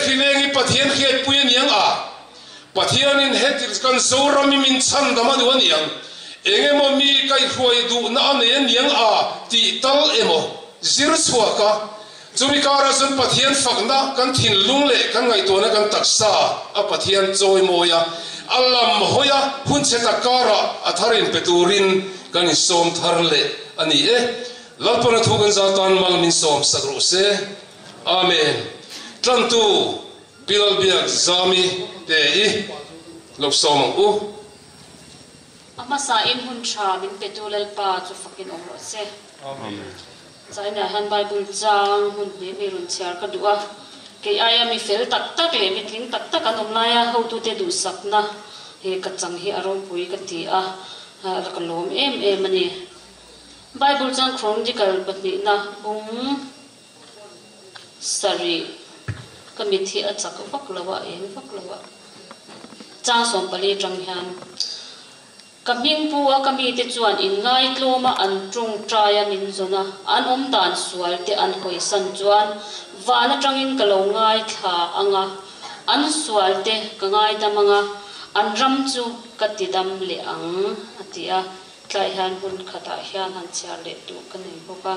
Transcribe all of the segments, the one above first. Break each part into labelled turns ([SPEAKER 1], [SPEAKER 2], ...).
[SPEAKER 1] hrileng hi Pathian hriatpui a niang a, Pathianin heti kan Zoram hi min chhandam a duh a niang, eng emaw mi kaihhruai duhna a nei a niang a tih tal emaw zir chhuak a, chumi karah chuan Pathian fakna kan thinlung leh kan ngaihtuahna kan taksa a Pathian chawimawi a, a lam hawi a hun chhe tak karah a thar inpe turin kan insawm thar leh a ni e. Lalpana thu kan zah tan mal min sawm sak rawh se. Amen. Tantu Pi Lalbiak Zami te i lo sawm ang u.
[SPEAKER 2] A hmasa in hun tha min petu Lalpa chu fakin awm rawh se.
[SPEAKER 1] Amen.
[SPEAKER 2] China hian Bible chang hun hnih mi rawn chhiar ka duh a, kei aia mi fel tak tak leh mi tling tak tak an awm laia hotute duhsakna he ka chang hi a ropui ka ti a, ka lawm em em a ni. Bible chang Chronicle pahnihna bung Sarih, ka mit hi a chak vak lo a, eng vak lo a. Chang 14 tang hian, Ka hming pu a ka mite chuan inngaitlawm a an tawngtai a min zawn a, an awm dan sual te an hawisan chuan van atangin ka lo ngaithla ang a, an sual te ka ngaidam ang a, an ram chu ka tidam leh ang, a ti a. Tlai hian hun khatah hian han chhiar leh duh ka nei bawk a.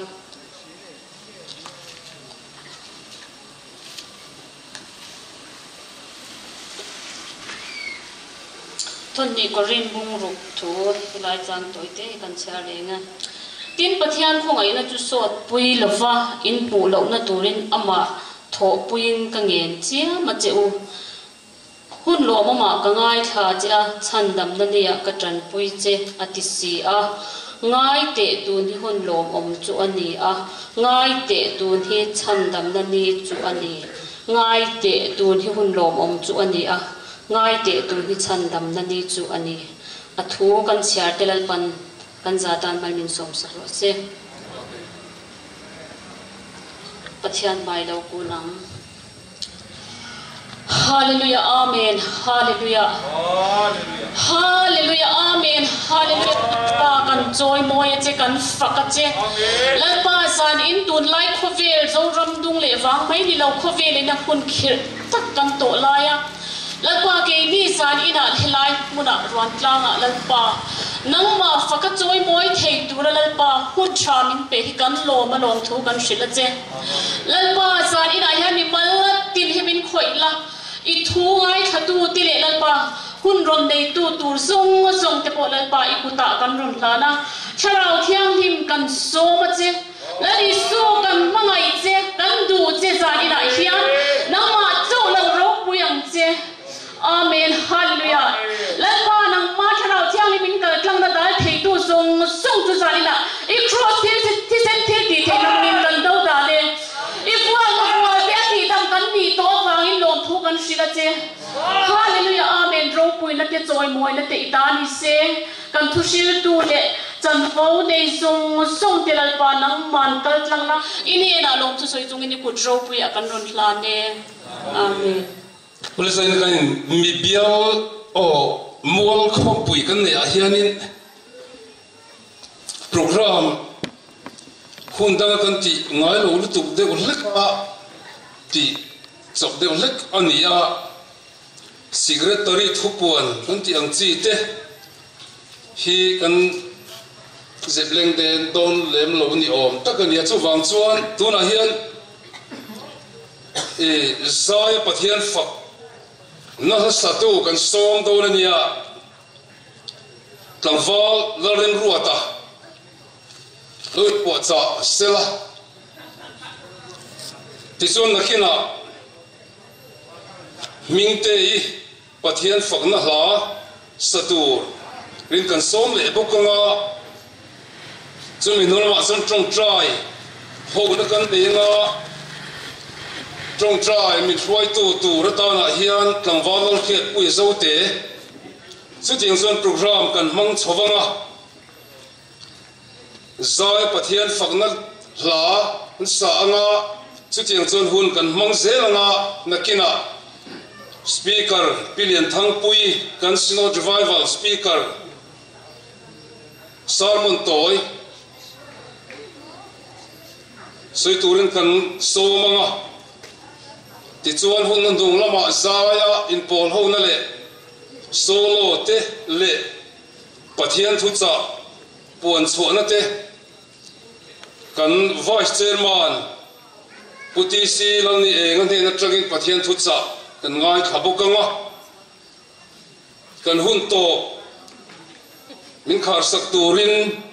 [SPEAKER 2] Thawhnih Korin bungruk thu helai chang tawi te hi kan chhiar reng a. Tin, Pathian khawngaihna chu sawt pui lova in hmuh lohna turin amah thawhpuiin ka ngen chiam a che u. Hun lawmawmah ka ngaithla che a, chhandamna nia ka tanpui che, a ti si a. Ngai teh tun hi hun lawmawm chu a ni a, ngai teh tun hi chhandamna ni chu a ni. Ngai teh tun hi hun lawmawm chu a ni a, ngai teh tun hi chhandamna ni chu a ni. A thu kan chhiar te Lalpan kan za tan mal min sawmsak rawh se. Pathian hmai lo kun ang. Hallelujah Amen Hallelujah Hallelujah Amen Hallelujah Lalpa kan chawi mawi a che kan fak a che Lalpa zan in tunlai khawvel Zoram dung leh vang mai ni lo khawvel in a hun khirh tak kan tawh lai a Lalpa keini zan inah helai hmunah ruan tlangah Lalpa nangmah fak a chawi mawi thei tura Lalpa hun tha min pe hi kan lawm a lawm thu kan hrilh a che. Lalpa, zan inah hian mi mal tin hi min khawih la, i thu ngaithlatu te leh Lalpa, hun rawn neitu tur zawng zawng te pawh Lalpa i kutah kan rawn hlan a, Thlarau Thianghlim kan sawm a che. Lal Isu, kan hmangaih che, kan duh che zan inah hian nangmah chauh lo ropui ang che. Amen Hallelujah Lalpa nangmah Thlarau Thianghlim in kal tlangna dal theitu zawng zawng chu zan ila i Cross thil thisen thil tih theih nang min kan do dan e. I vual ka vual te a tih dam kan nih tawh avangin lawmthu kan hrilh a che. Hallelujah Amen Ropuina te chawimawina te i ta ni se kan thu hriltu leh chanvo nei zawng zawng te Lalpa nangman kal tlangna i hnenah lawmthu sawi chungin i kut ropuiah kan rawn hlan e. Amen.
[SPEAKER 1] Police in kan in mi bial aw mual khawmpui kan neih ah hianin program hun danga kan tih ngai lo lutuk deuh hlek a tih chawp deuh hlek a ni a, secretary thupuan kan tih ang chi te hi kan zep leng den dawn lem lo ni awm tak a ni a, chuvang chuan tunah hian. I Zaia Pathian fak na hlasatu kan sawm dawn a nia, tlangval Lalremruata lo inpuahchah sela, tichuan nakinah Hmingtei Pathian fakna hla sa tur rin kan sawm leh bawk ang a, chumi hnu lamah chuan tawngtai hohna kan nei ang a, tawngtai min hruaitu tur atanah hian tlangval Lalhriatpuia Zote chutiang chuan program kan hmang chho vang a, Zai Pathian fakna hla an sa ang a, chutiang chuan hun kan hmang zel ang a, nakinah Speaker Pi Lianthangpui kan Synod Revival Speaker Sermon tawi sawi turin kan sawm ang a. Tichuan hun hnuhnung lamah zaia inpawl hona leh solo te leh Pathian thuchah puan chhuahna te kan Vice Chairman Pu TC Lalni Enga hnen atangin Pathian thuchah kan ngaithla bawk ang a, kan hun tawp min kharsak turin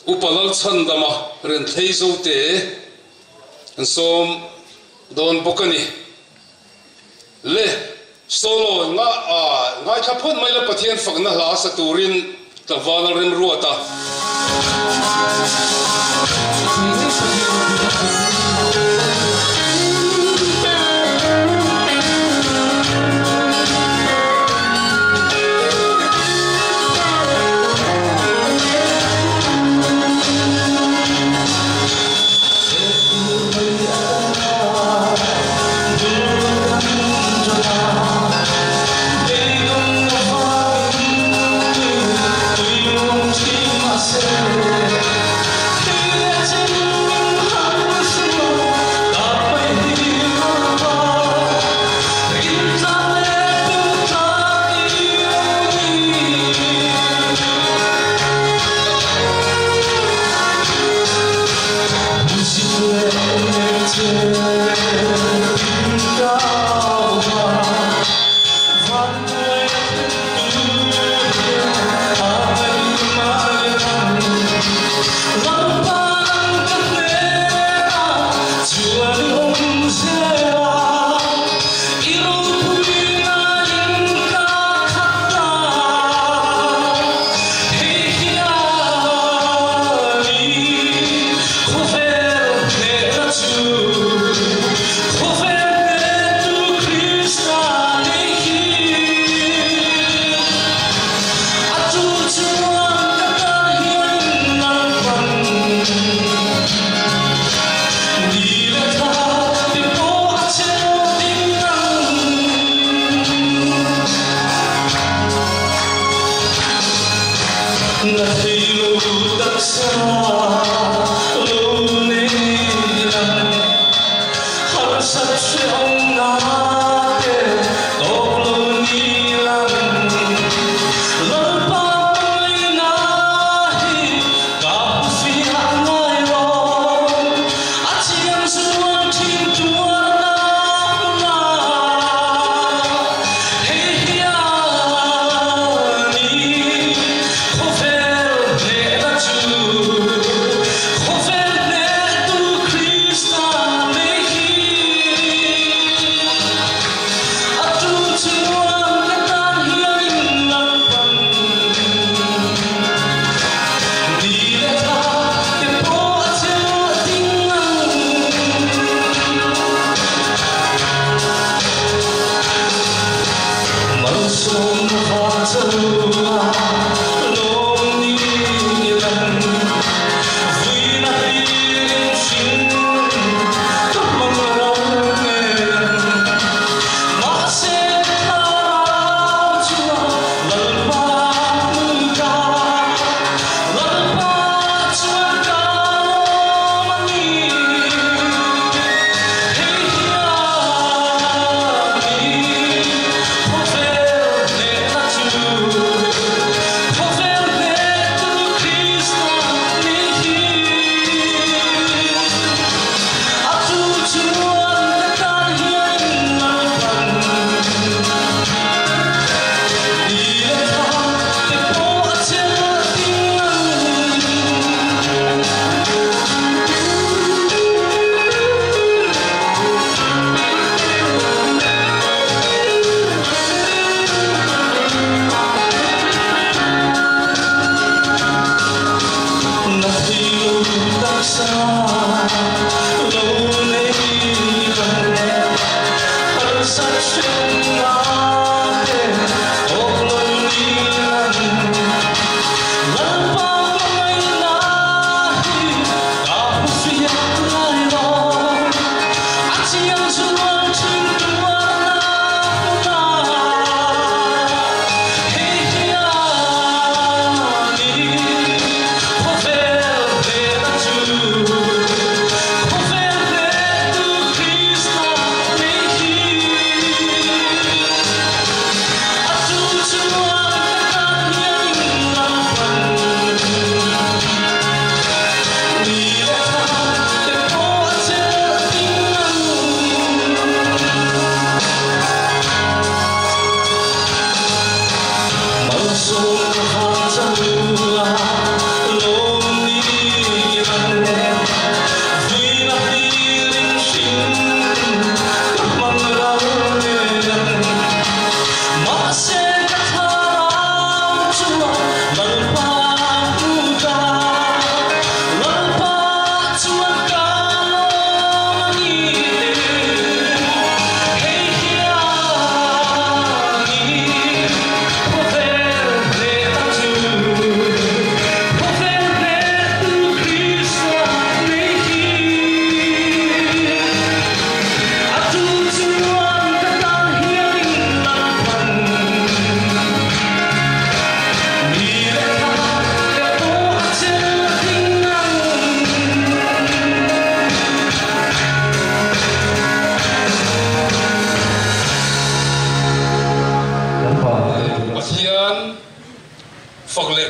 [SPEAKER 1] Upa Lalchhandama Renthlei Zote an sawm dawn bawk a ni. Le solo nga ngaithla phawt mai la Pathian fakna hla sa turin tlangval a remruat a.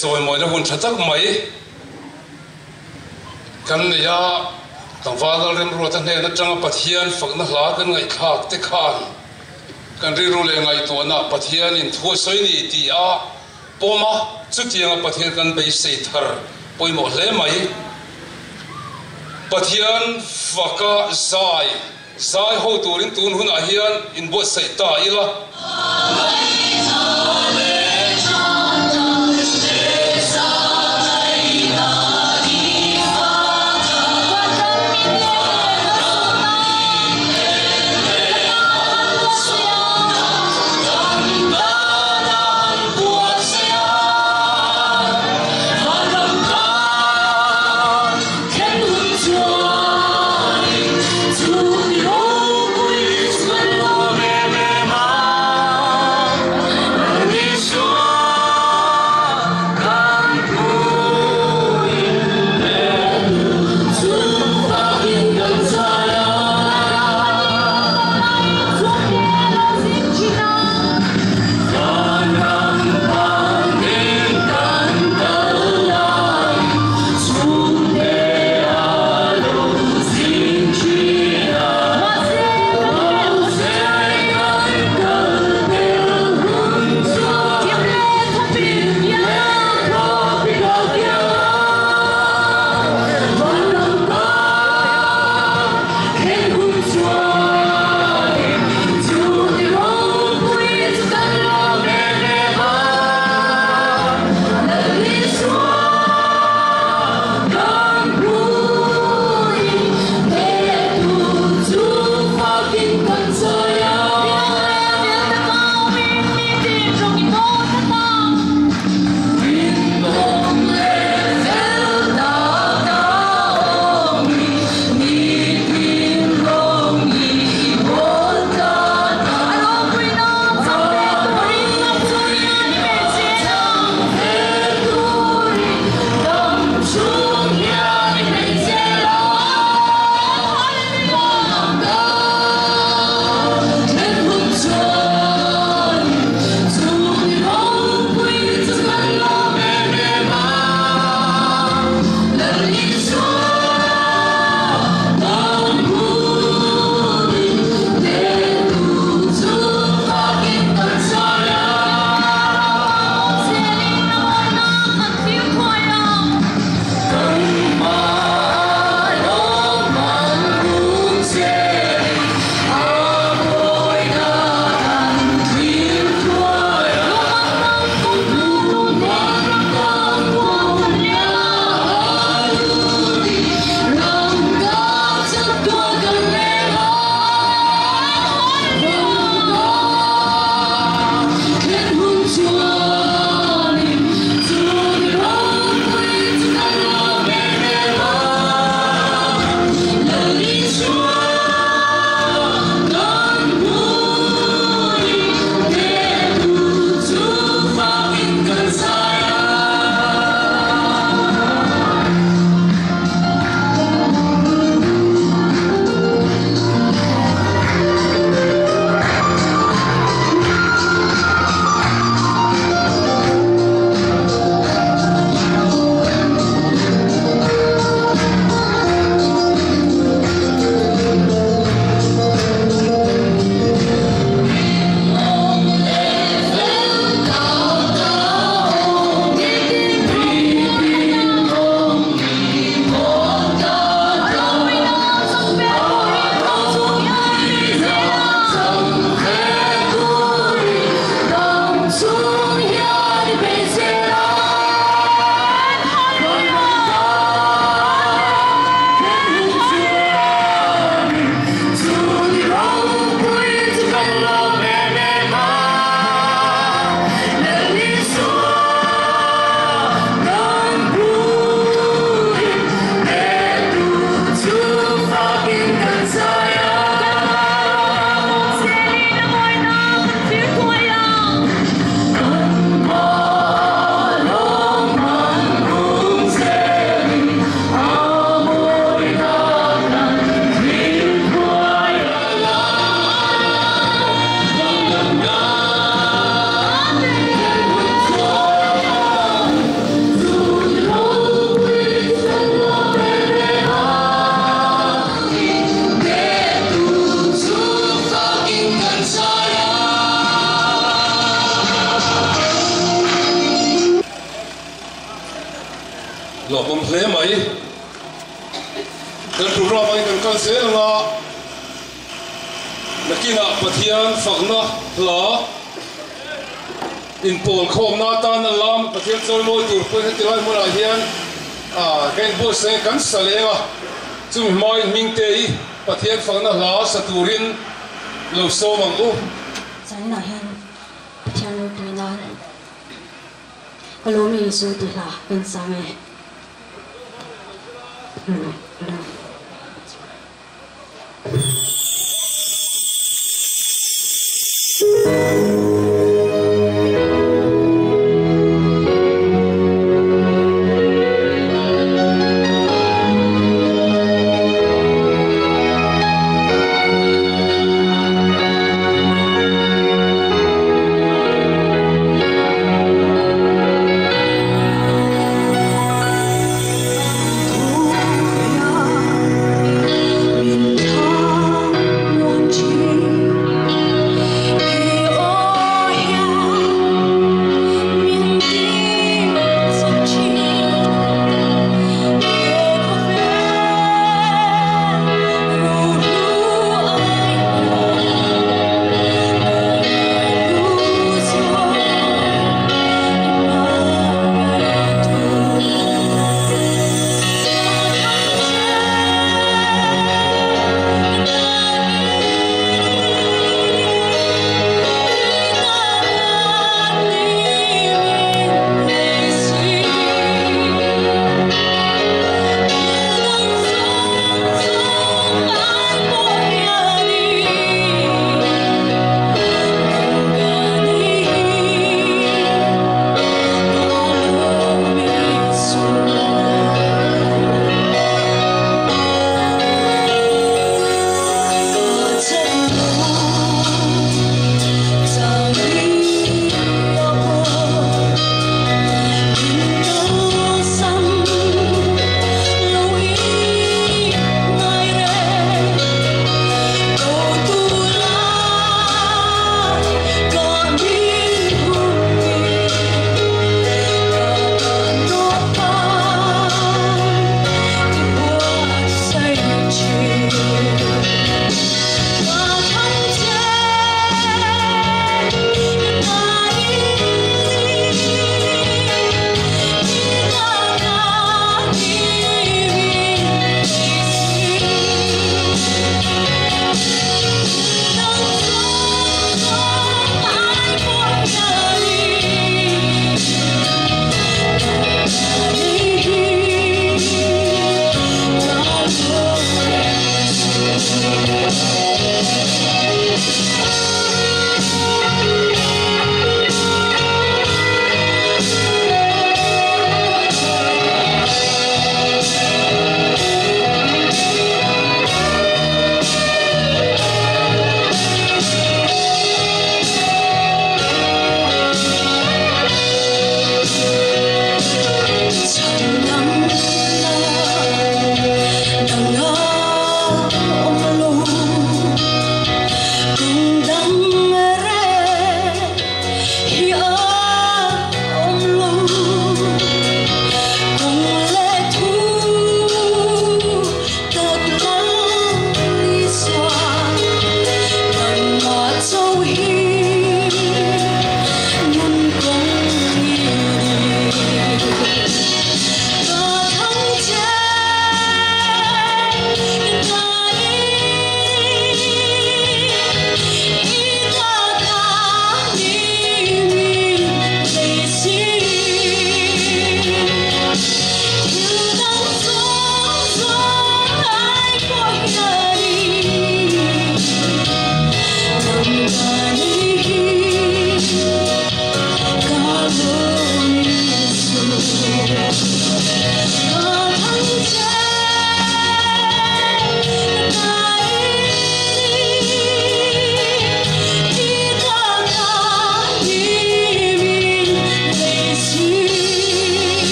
[SPEAKER 1] chawimawina hun tha tak mai kan nei a, tlangval Lalremruata hnen atanga Pathian fakna hla kan ngaihthlak te khan kan rilru leh ngaihtuahna Pathianin thu a sawi ni tih a pawm a, chutianga Pathian kan beisei thar pawimawh hle mai. Pathian faka zai zai ho turin tun hunah hian inbuatsaih ta ila. Lawmawm hle mai. Kan programme angin kan kal zel anga nakinah Pathian fakna hla inpawlkhawmna atana lam Pathian chawimawi tur pawhin heti lai hmunah hian ka inbuatsaih kan sa leng a, chumi hmain hmingte hi Pathian fakna hla sa turin lo sawm ang u.
[SPEAKER 3] Zaninah hian Pathian ropui nan ka lawm e Isu tih hla ka insang e.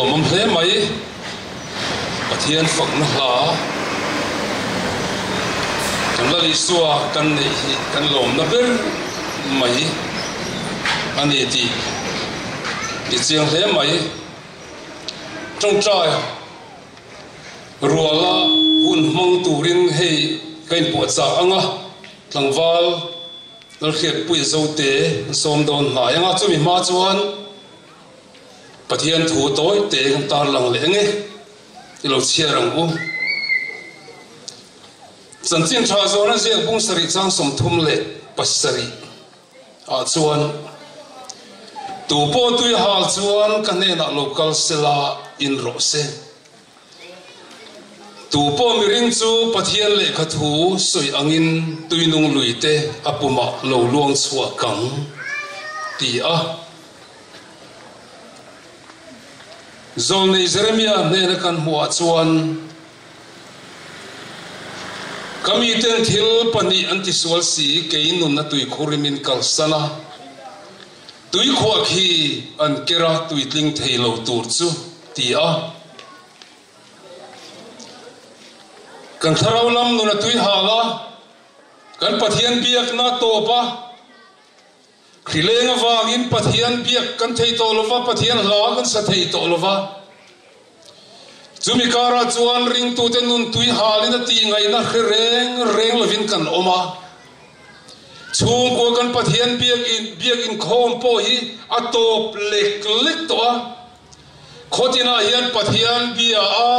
[SPEAKER 1] Lawmawm hle mai. Pathian fakna hla kan Lal Isua kan neih hi kan lawmna ber mai a ni tih i chiang hle mai. Tawngtai ruala hun hmang turin hei ka inpuahchah ang a, tlangval Lalhriatpuia Zote an sawm dawn hnai ang a, chumi hma chuan Pathian thu tawi te kan tarlang leh enge i lo chhiar ang u. Chanchin tha zawna ziak bung sarih chang 37 ah chuan Tu pawh tui hal chuan ka hnenah lo kal sela in rawh se. Tu pawh miring chu Pathian lehkha thu sawi angin tuinung lui te a pumah lo luang chhuak ang ti a. Zawlnei Jeremia hnena kan hmuhah chuan, Ka miten thil pahnih an tisual si, kei nunna tuikhur i min kalsan a, tuikhuah khi an ker a tuitling thei lo tur chu, ti a. Kan thlarau lam nun a tui hal a, kan Pathian biakna tawp a, Hrileng avangin Pathian biak kan thei tawh lova, Pathian hla kan sa thei tawh lova. Chumi karah chuan ringtute nun tui halin a tih ngaihna hre reng reng lovin kan awm a. Chhungkua kan Pathian biak biak inkhawm pawh hi a tawp lek lek tawh a. Khawtinah hian Pathian bia a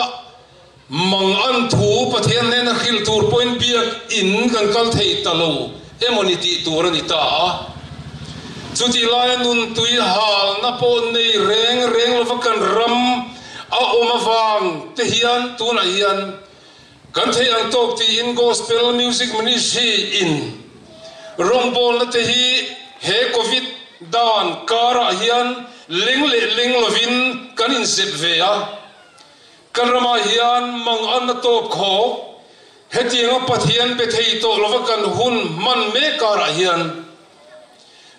[SPEAKER 1] Mang an thu Pathian hnena hrilh tur pawhin biak in kan kal thei ta lo emawni tih tur a ni ta a. Chutih laia nun tui halna pawh nei reng reng lova kan ram a awm avang te hian tunah hian kan theih ang tawk tiin Gospel Music Ministry in rawngbawlna te hi he Covid dan karah hian leng leh leng lovin kan inzep ve a. Kan ramah hian mang an a tawp khawk. Hetianga Pathian pe thei tawh lova kan hun hman mek karah hian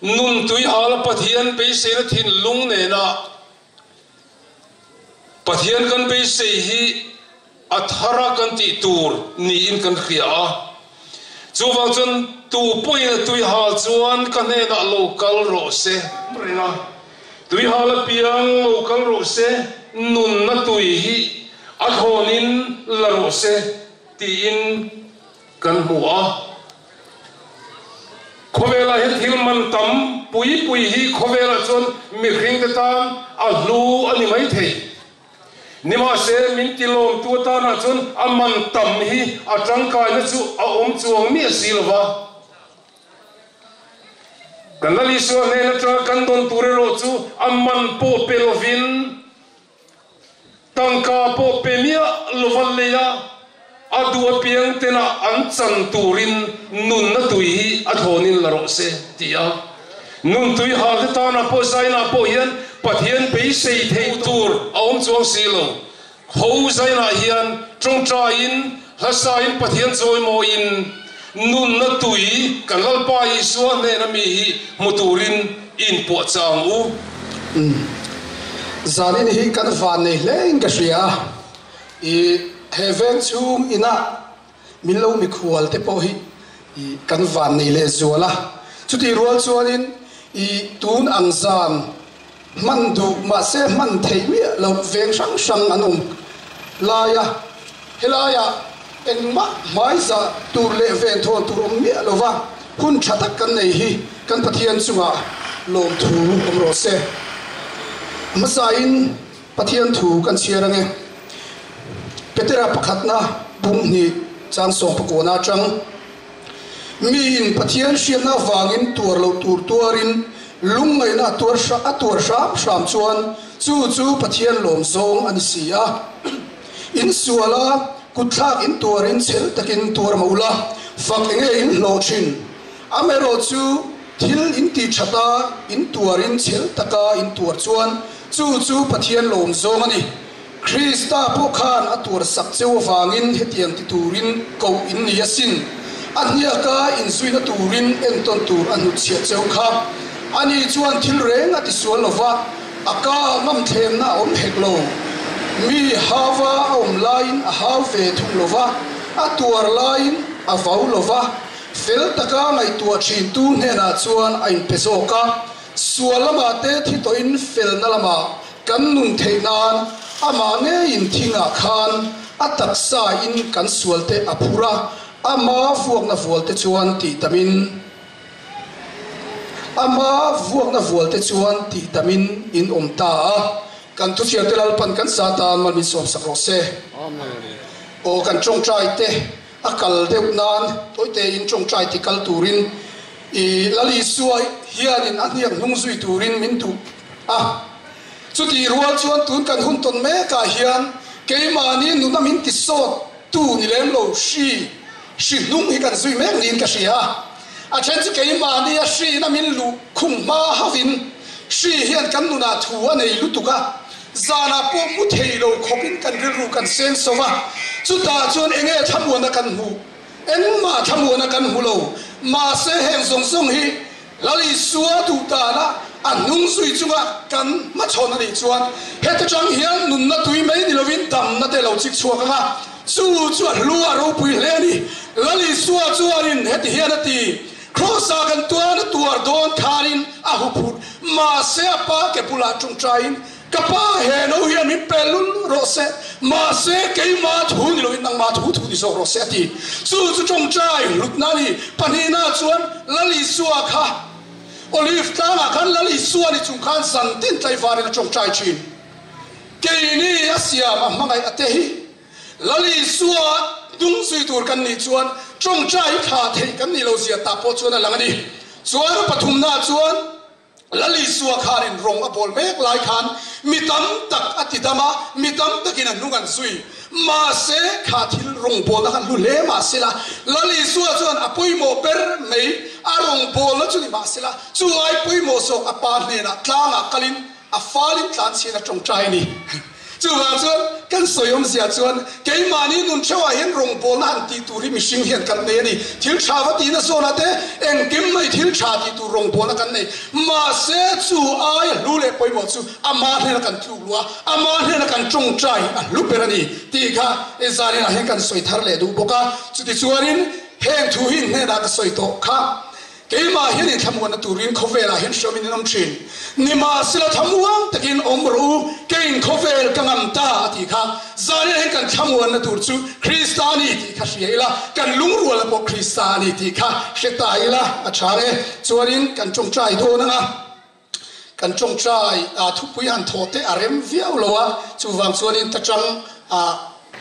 [SPEAKER 1] nun tui hala Pathian beiseina thinlung nena Pathian kan beisei hi a thara kan tih tur niin kan hria a. Chuvang chuan tu pawhin a tui hal chuan ka hnenah lo kal rawh se. Reng a. Tui hal apiang lo kal rawh se, nunna tui hi a thlawnin la rawh se tiin kan hmu a. Khawvelah hian thil man tam pui pui hi khawvelah chuan mihringte tan a hlu a ni maithei. Nimahse, min tilawmtu atanah chuan a man tam hi a tangkaina chu a awm chuang miah si lo va. Kan Lal Isua hnen atanga kan dawn tur erawh chu a man pawh pe lovin, tangka pawh pe miah lova lei a, a duh apiang tena an chan turin nunna tui hi a thlawnin la rawh se, ti a. Nun tui halte tanah pawh Zainah pawh hian Pathian beisei theih tur a awm chuang si lo. Ho Zainah hian tawngtaiin, hlasain Pathian chawimawiin nunna tui kan Lalpa Isua hnena mi hi hmu turin inpuah chang u.
[SPEAKER 4] Zanin hi kan van nei hlein ka hria a, i he veng chhung inah min lo mikhual te pawh hi i kan van nei leh zual a, chutih rual chuanin i tun ang zan hman duh mahse hman theih miah loh veng hrang hrang an awm lai a, helaiah engmah hmaiza tur leh venthawn tur awm miah lova hun tha tak kan nei hi kan Pathian chungah lawmthu awm rawh se. Hmasain Pathian thu kan chhiar ange. Petera pakhatna bung hnih chang sawmpakawna atang, Miin Pathian hriatna avangin tuar loh tur tuarin lungngaihna a tuar a tuar hram hram chuan chu chu Pathian lawm zawng a ni si a. In suala kutthlak in tuarin chhel takin tuar mah ula, fak enge in hlawh thin. Amaherawh chu thil in tih that a, in tuarin chhel taka in tuar chuan chu chu Pathian lawm zawng a ni. Krista pawh khan a tuar sak cheu avangin hetiang ti turin koh in ni asin. A hniaka inzuina turin entawn tur a hnutchhiah cheu kha. Ani chuan thil reng a tisual lo va, A ka ngam thlemna a awm hek lo. Mi hauva a awm laiin a hau ve thung lo va, a tuar laiin a vau lo va, fel taka ngaihtuah thintu hnenah chuan a inpe zawk a. Sual lamah te thi tawhin felna lamah kan nun theih nan amah ngeiin thingah khan a taksa in kan sual te a phur a, ama vuakna vual te chuan tih tamin ama vuakna vual te chuan tih tamin in awm ta a. Kan thuchhiar te Lalpan kan sa tan mal min sawm sak rawh se. Aw kan tawngtai te a kal deuh nan tawite in tawngtai ti kal turin i Lal Isua hianin a hniak hnung zui turin min duh a. Chutih rual chuan tun kan hun tawn mekah hian keimahni nuna min ti sawt tu ni lem lo hri hri hnung hi kan zui mek niin ka hria a. A then chu keimahni a hriin a min luh khum hma hauhin hri hian kan nunah thu a nei lutuk a, zanah pawh mu thei lo khawpin kan rilru kan seng so va, chutah chuan enge thlamuana kan hmuh? Engmah thlamuana kan hmu lo. Mahse heng zawng zawng hi Lal Isua duh dana a hnung zui chunga kan hmachhawn a nih chuan heta tang hian nunna tui mai ni lovin damna te lo chik chhuak ang a, chu chu a hlu a ropui hle a ni. Lal Isua chuanin heti hian a ti, Kraws-ah kan tuan a tuar dawn khanin a huphurh, mahse a pa ke bulah tawngtaiin Ka pa he no hian min pel lul rawh se, mahse keimah thu ni loin nangmah thu thu ni zawk rawh se a ti. Chu chu tawngtai hlutna a ni. Pahnihna chuan Lal Isua kha Olive tlangah khan Lal Isua ni chung khan zan tin tlaivarin a tawngtai thin. Keini a siam a hmangaih a te hi Lal Isua hnung zui tur kan nih chuan tawngtai thla theih kan nih lo zia tah pawh chuan a lang a ni. Chuan pathumna chuan Lal Isua khanin rawng a bawl mek lai khan mi tam tak a ti dam a, mi tam takin a hnung an zui. Mahse, kha thil rawngbawlna khan hlu hle mah sela, Lal Isua chuan a pawimawh ber mai a rawngbawlna chu ni mah sela, chu ai pawimawh zawk a pa hnenah tlangah kalin a falin tlanchhian a tawngtai a ni. Chuvang chuan kan sawi awmzia chuan keimahni nun theuhah hian rawngbawlna han tih tur hi mihring hian kan nei a ni. Thil tha va tihna zawnah te engkim mai thil tha tih tur rawngbawlna kan nei. Mahse chu aia hlu leh pawimawh chu amah hnena kan tluk luh a, amah hnena kan tawngtai a hlu ber a ni tih kha zaninah hian kan sawi thar leh duh bawk a. Chutichuanin heng thu hi hnenah ka sawi tawh kha. Keimah hian inthlamuanna turin khawvelah hian hriamin in awm thin. Nimahsela thlamuang takin awm rawh u, keiin khawvel ka ngam ta a tih kha. Zaniah hian kan thlamuanna tur chu Krista a ni tih kha hria ila, kan lungrualna pawh Krista a ni tih kha hre ta ila a tha e. Chuanin kan tawngtai dawn ang a, kan tawngtai a thupui han thawh te a rem viau lo a, chuvang chuanin ta tang a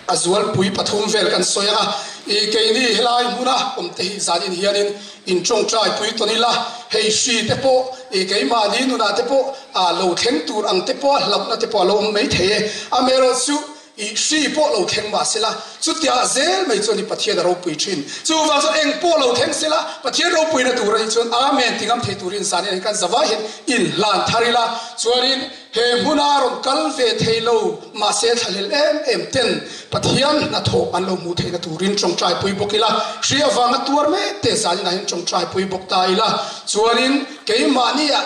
[SPEAKER 4] a zualpui pathum vel kan sawi ang a, i keini helai hmuna awm te hi zanin hianin in tawngtai pui tawn ila, hei hri te pawh i keimahni nunah te pawh a lo thleng tur ang te pawh a hlauhna te pawh a lo awm mai thei e, amaherawhchu I hri pawh lo thleng mah sela, chutiah zel mai chuan i Pathian a ropui thin. Chuvang chuan eng pawh lo thleng sela, Pathian ropuina tur anih chuan Amen ti ngam thei turin zan hian kan zavai hian inhlan thar ila. Chuanin he hmuna rawn kal ve thei lo mahse thlahlel em em ten Pathian hnathawh an lo hmuh theihna turin tawngtaipui bawk ila, hri avanga tuar mek te zan inah hian tawngtaipui bawk ta ila. Chuanin keimahni ah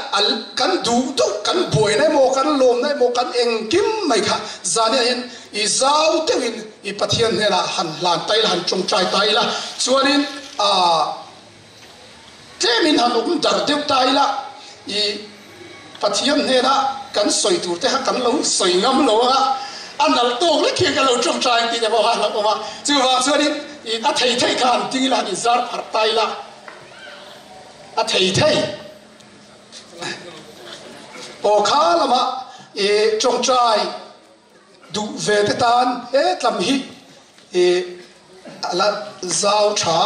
[SPEAKER 4] kan duh duh, kan buaina emaw, kan lawmna emaw, kan engkim mai kha Zaniah hian i zau deuhin i Pathian hnenah han hlan ta ila, han tawngtai ta ila, chuanin aah tlemin han awm dar deuh ta ila, i Pathian hnenah kan sawi tur te kha kan lo sawi ngam lo ang a, a nalh tawk lek hian ka lo tawngtai ang tih te pawh kha a hlauhawm a, chuvang chuanin i a thei thei kha han ding ila, han inzar pharh ta ila, a thei thei. Aw kha lamah i tawngtai duh ve te tan he tlam hi i a la zau tha.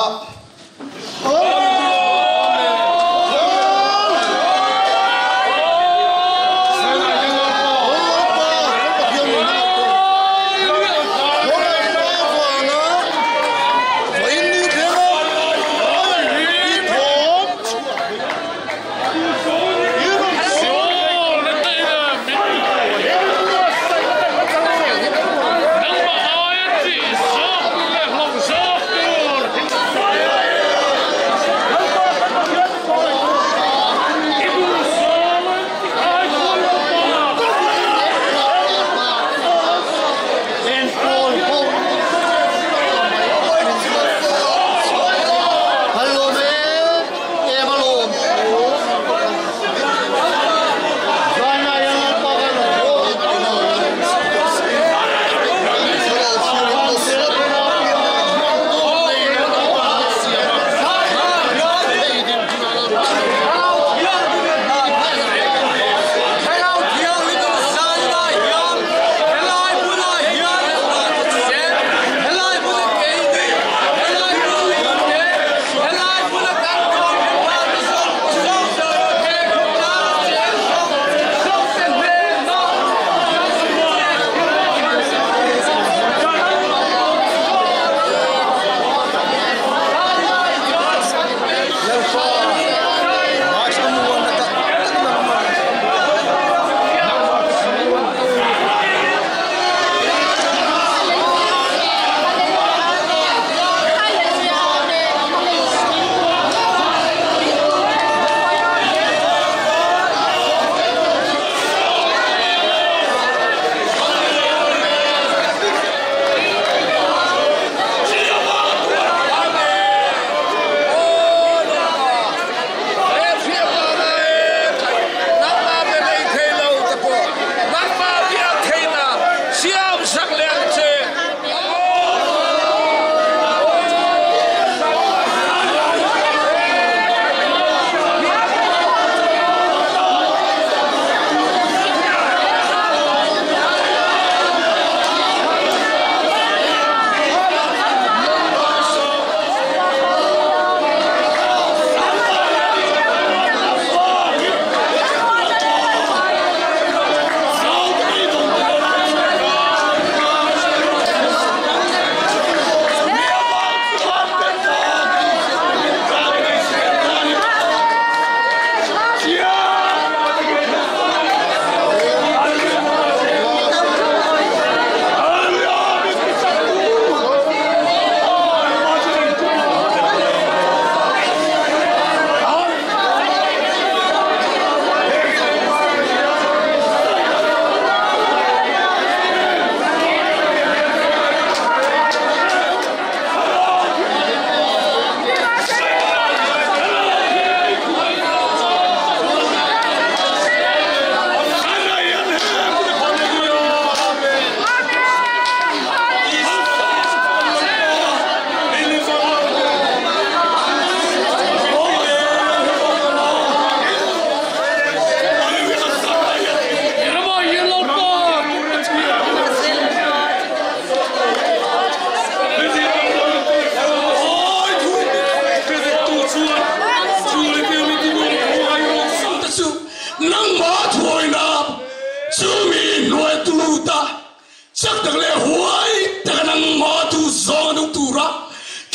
[SPEAKER 5] tak leh huai taka nangmah duhzawng a nung tura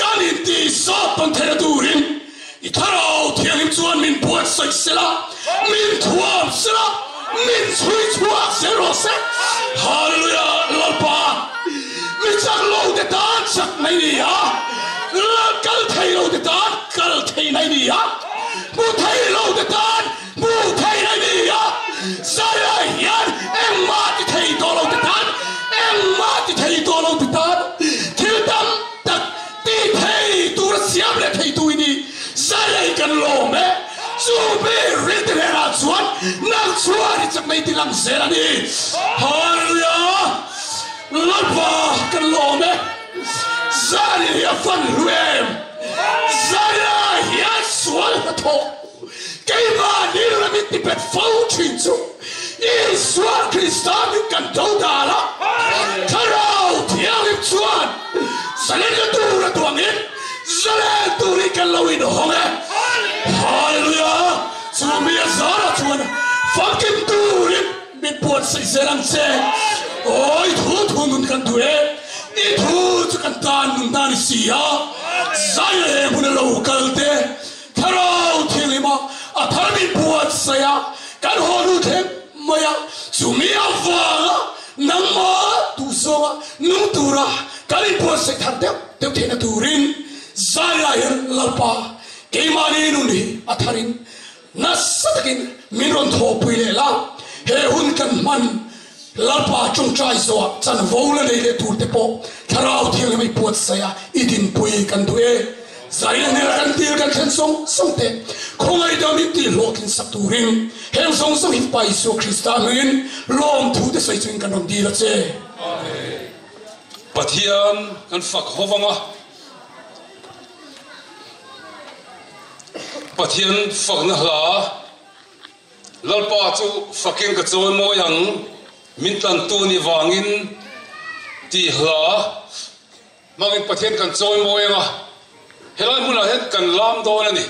[SPEAKER 5] kan intihzawt tawn theihna turin i Thlarau Thianghlim chuan min buatsaih sela, min thuam sela, min chhui chhuak zel rawh se. Hallelujah! Lalpa, mi chak lo te tan chak mai ni a, Lal kal thei lo te tan kal thei mai ni a, hmu thei lo te tan hmu thei mai ni a, zaiah hian engmah ti thei tawh lo te tan engmah ti thei tawh lo te tan thil tam tak ti thei tur a siam leh thei tu i ni. Zaiah kan lawm e. Chu mi rin te hnenah chuan nang chuan i chak mai ti lang zel a ni. Hallelujah! Lalpa kan lawm e. Zani hi a fan hlu em? Zania hian sual hnathawh keimah ni lo min ti bet fo thin chu Isua Krista min kan do dan a, Thlarau Thianghlim chuan zalenna tur a duangin zalen turin kan lo inhawng e. Hallelujah! Chu mi a zarah chuan famkim turin Min puansaih zel ang che. Aw, i thu thu nun kan duh e. I thu chu kan tan nun dan i si a. Zai leh hmun a lo kal te, Thlarau Thianghlim a a thar min puansaih a, kan haw nu thleng mai a. Chumi avanga nangmah duhzawnga nung tura kan inpuansaih thar deuh deuh theihna turin zai lah hian Lalpa keimahni nun hi a tharin Nasa takin min rawn thawhpui leh la, he hun kan hman Lalpa tawngtai zawhah chanvo la nei leh turte pawh Thlarau Thianghlim i puatsaih a, i dinpui kan duh e. Zaina hnena kan dil kan thlen sawng sawng te, khawngaih min tih hlawhtlin sak turin heng zawng zawng hi Pa Isua Krista hmangin lawmthu te sawi chungin kan rawn dil a che.
[SPEAKER 1] Amen. Pathian kan fak ho vang a. Pathian fakna hla, Lalpa chu fakin ka chawi mawi ang, min tlantu ni vangin tih hla hmangin Pathian kan chawi mawi ang a, helai hmunah hian kan lam dawn a ni.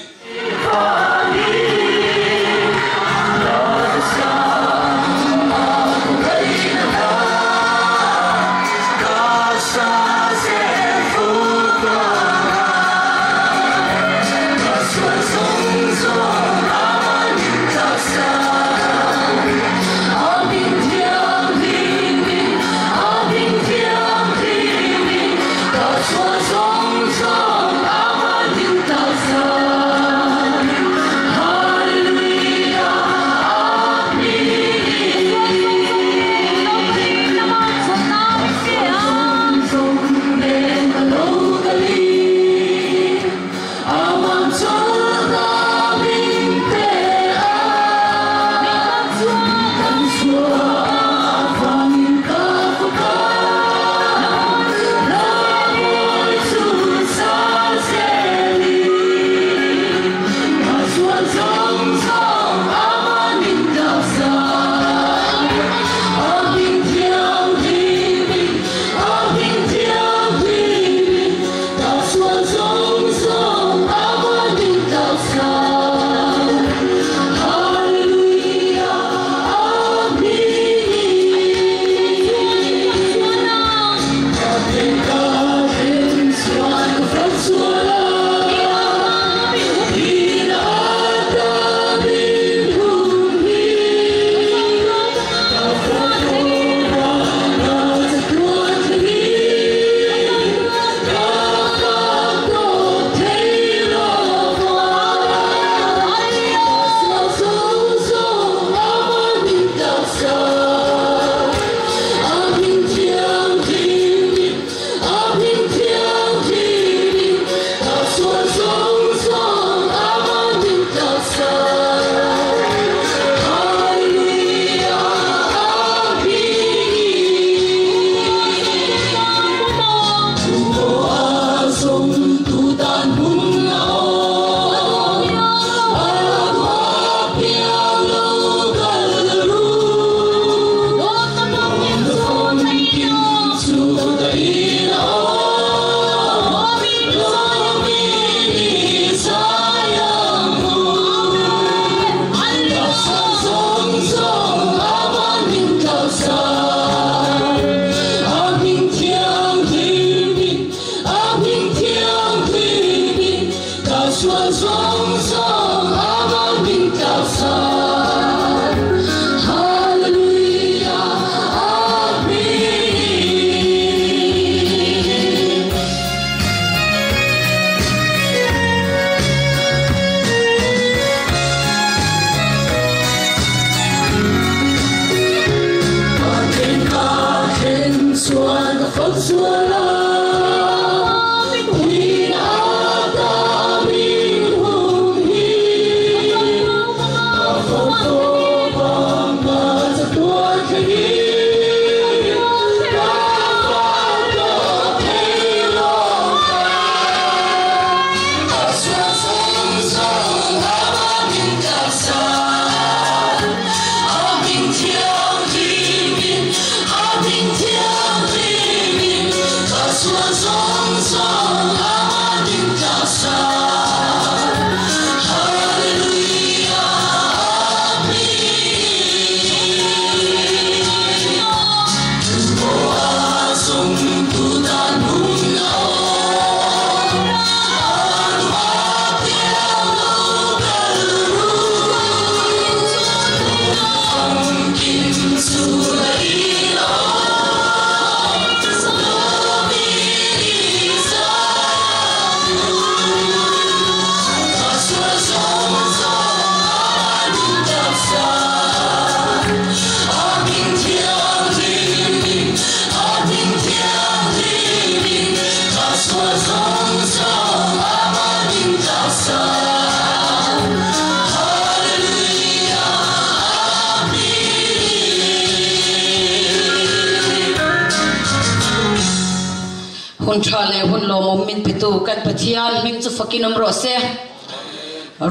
[SPEAKER 6] Hun tha leh hun lawmawm min petu kan Pathian hming chu fakin awm rawh se.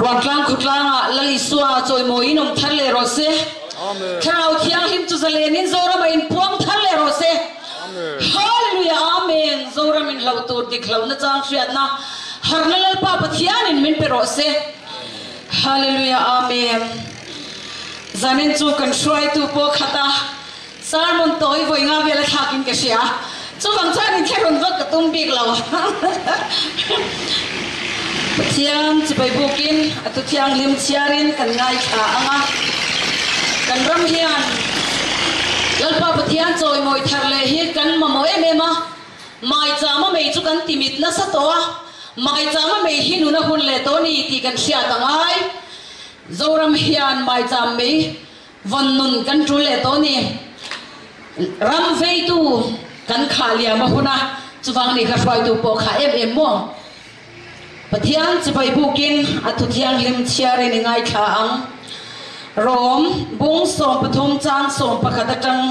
[SPEAKER 6] Ruantlang khawtlangah Lal Isua chawimawiin awm thar leh rawh se. Thlarau Thianghlim chu zalenin Zoram a inpuang thar leh rawh se. Hallelujah Amen Zoram in hloh tur dik hlauhna chang hriatna harna Lalpa Pathianin min pe rawh se. Hallelujah Amen Zanin chu kan hruaitu pawh khat a sermon tawi vawi nga vel a thlakin ka hria chuvang chuan inthlahrun vak ka tum bik lo Pathian chibai bukin a thu thianghlim chhiarin kan ngaithla ang a kan ram hian Lalpa Pathian chawimawi thar leh hi kan mamawh em em a Maichama mei chu kan timit nasa tawh a, maichama mei hi nuna hun leh tawh a ni tih kan hriat a ngai. Zoram hian maicham mei vawn nun kan tul leh tawh a ni. Ram veitu kan khah liam a hun a, chuvang ni kha hruaitu pawh khah em em maw? Pathian chibai bukin a thu thianghlim chhiarin i ngaithla ang. Rom bung 13 chang 11 atang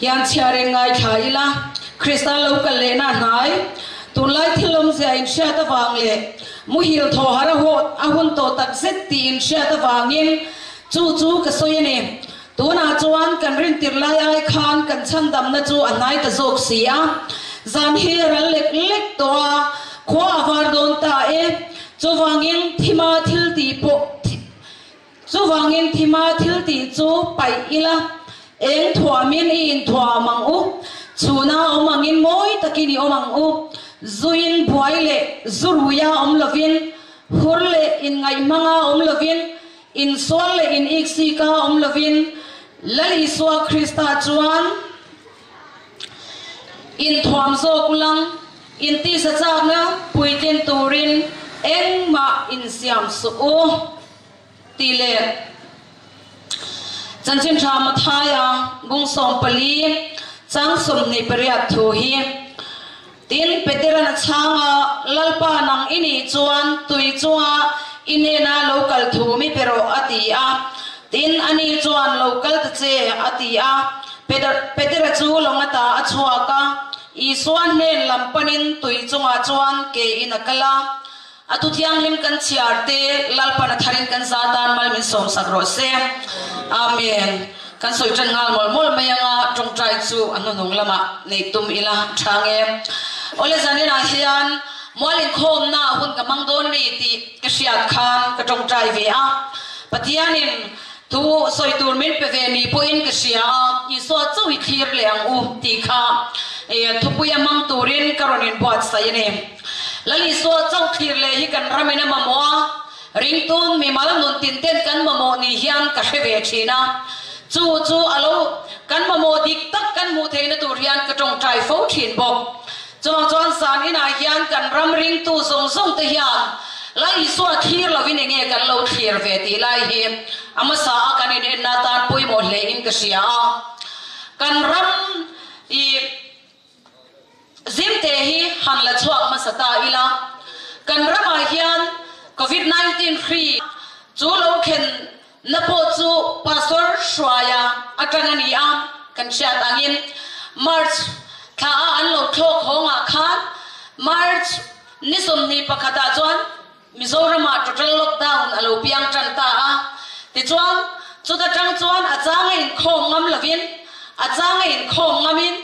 [SPEAKER 6] hian chhiarin ngaithla ila, Krista lo kal lehna hnai, tunlai thil awmzia inhriat avang leh muhil thaw har a a hun tawh tak zet tih inhriat avangin chu chu ka sawi a ni. Tunah chuan kan rintir lai ai khan kan chhandamna chu a hnai ta zawk si a, zan hi a ral lek lek tawh a, khua a var dawn ta e. Chuvangin thima thil tih pawh Chuvangin thima thil tih chu paih ila, eng thuamin i inthuam ang u, chhuna awm angin mawi takin i awm ang u, zuin buai leh zu ruia awm lovin, hur leh inngaihmanga awm lovin, insual leh in iksika awm lovin, Lal Isua Krista chuan inthuam zawk ulang, intisa chakna puitlin turin engmah insiam suh u. Tih leh Chanchin Tha Mathaia bung 14 chang 28 thu hi, Tin, Peteran a chhang a, Lalpa nang i nih chuan tui chunga i hnena lo kal thu mi pe rawh, a ti a. Tin, ani chuan, Lo kal ta che, a ti a. Petera chu lawng ata a chhuak a, Isua hnen lam panin tui chungah chuan ke in a kal a. A tu thianghlim kan chhiar te Lalpan a tharin kan za tan mal min sawmsak rawh se. Amen. Kan sawi tan nghal mawlh mawlh mai anga tawngtai chu a hnuhnung lamah neih tum ila tha nge. Awle zaninah hian mual inkhawmna hun ka hmang dawn a ni tih ka hriat khan ka tawngtai ve a. Pathianin thu sawi tur min pe ve ni pawhin ka hria a, Isua chauh i thlir leh ang u tih kha thupuia hmang turin ka rawn inbuatsaih a ni. Lal Isua chauh thlir leh hi kan ramin a mamawh a, ringtun mimal nun tin ten kan mamawh ni hian ka hre ve thin a. Chu chu a lo kan mamawh dik tak kan hmuh theihna tur hian ka tawngtai fo thin bawk. Chuvang chuan zan inah hian kan ram ringtu zawng zawng te hian Lal Isua thlir lovin enge kan lo thlir ve tih lai hi a hmasa a kan inenna atan pawimawh hle in ka hria a. Kan ram i. han la chhuak hmasa ta ila, kan ramah hian Covid 19 hri chu lo khen na pawh chu Pastor Hruaia atang a ni a, kan hriat angin March thla a an lo thlawk hawngah khan March ni 21 ah chuan Mizoramah total lockdown a lo piang tan ta a, tichuan chuta tang chuan a changa inkhawm ngam lovin, a changa inkhawm ngamin,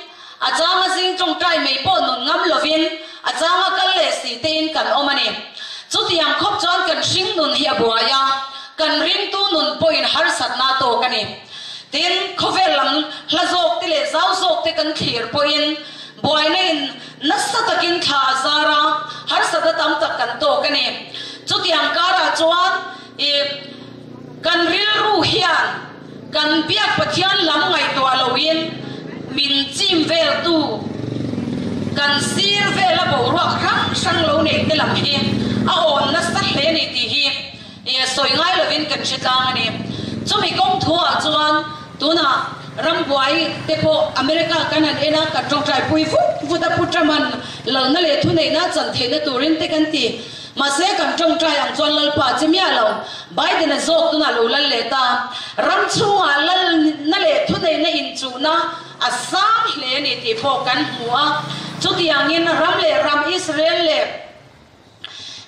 [SPEAKER 6] a changa zing tawngtai mai pawh nun ngam lovin, a changa kal leh si tein kan awm a ni. Chutiang khawp chuan kan hring nun hi a buai a, kan ringtu nun pawhin harsatna a tawk a ni. Tin, khawvel lam hla zawk te leh zau zawk te kan thlir pawhin buaina in nasa takin thla a zar a, harsatna tam tak kan tawk a ni. Chutiang karah chuan i kan rilru hian kan biak Pathian lam ngaihtuah loin min chim veltu kan sir vela boruak hrang hrang lo nei te lam hi a awn nasa hle a ni tih hi i sawi ngai lovin kan hre tlang a ni. Chumi kawng thuah chuan tunah rambuai te pawh America kan han en a, kan tawngtai pui vut vut a, Pu Trump'an lalna leh thuneihna chan theihna turin te kan ti. Mahse kan tawngtai ang chuan Lalpa che miah lo, Biden-a zawk tunah lo lal leh ta. Ram chhungah lalna leh thuneihna inchuhna a sang hle a ni tih pawh kan hmu a. Chutiangin ram leh ram Israel leh.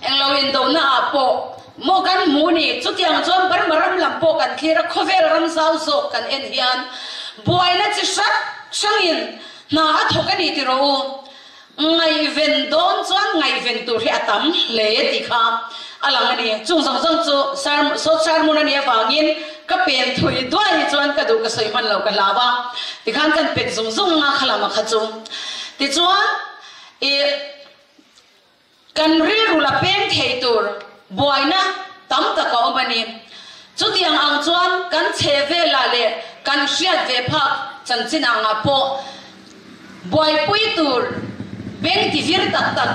[SPEAKER 6] Englo indohna ah pawh maw kan hmu ni? Chutiang chuan Burma ram lam pawh kan thlir a, khawvel ram zau zawk kan en hian buaina chi hrang hrangin hna a thawk a ni ti rawh u. Ngaihven dawn chuan ngaihven tur hi a tam hle tih kha a lang a ni. Chung zawng zawng chu sawt sermon a nih avangin ka pen thui duai hi chuan ka duh ka sawi hman lo ka hlau a, tikhan kan pet zung zung anga kha lam a kha chu. Tichuan ih. Kan rilru la peng thei tur buaina tam tak a awm a ni. Chutiang ang chuan kan chhe velah leh kan hriat ve phak chanchin angah pawh buaipui tur beng ti vir tak tak,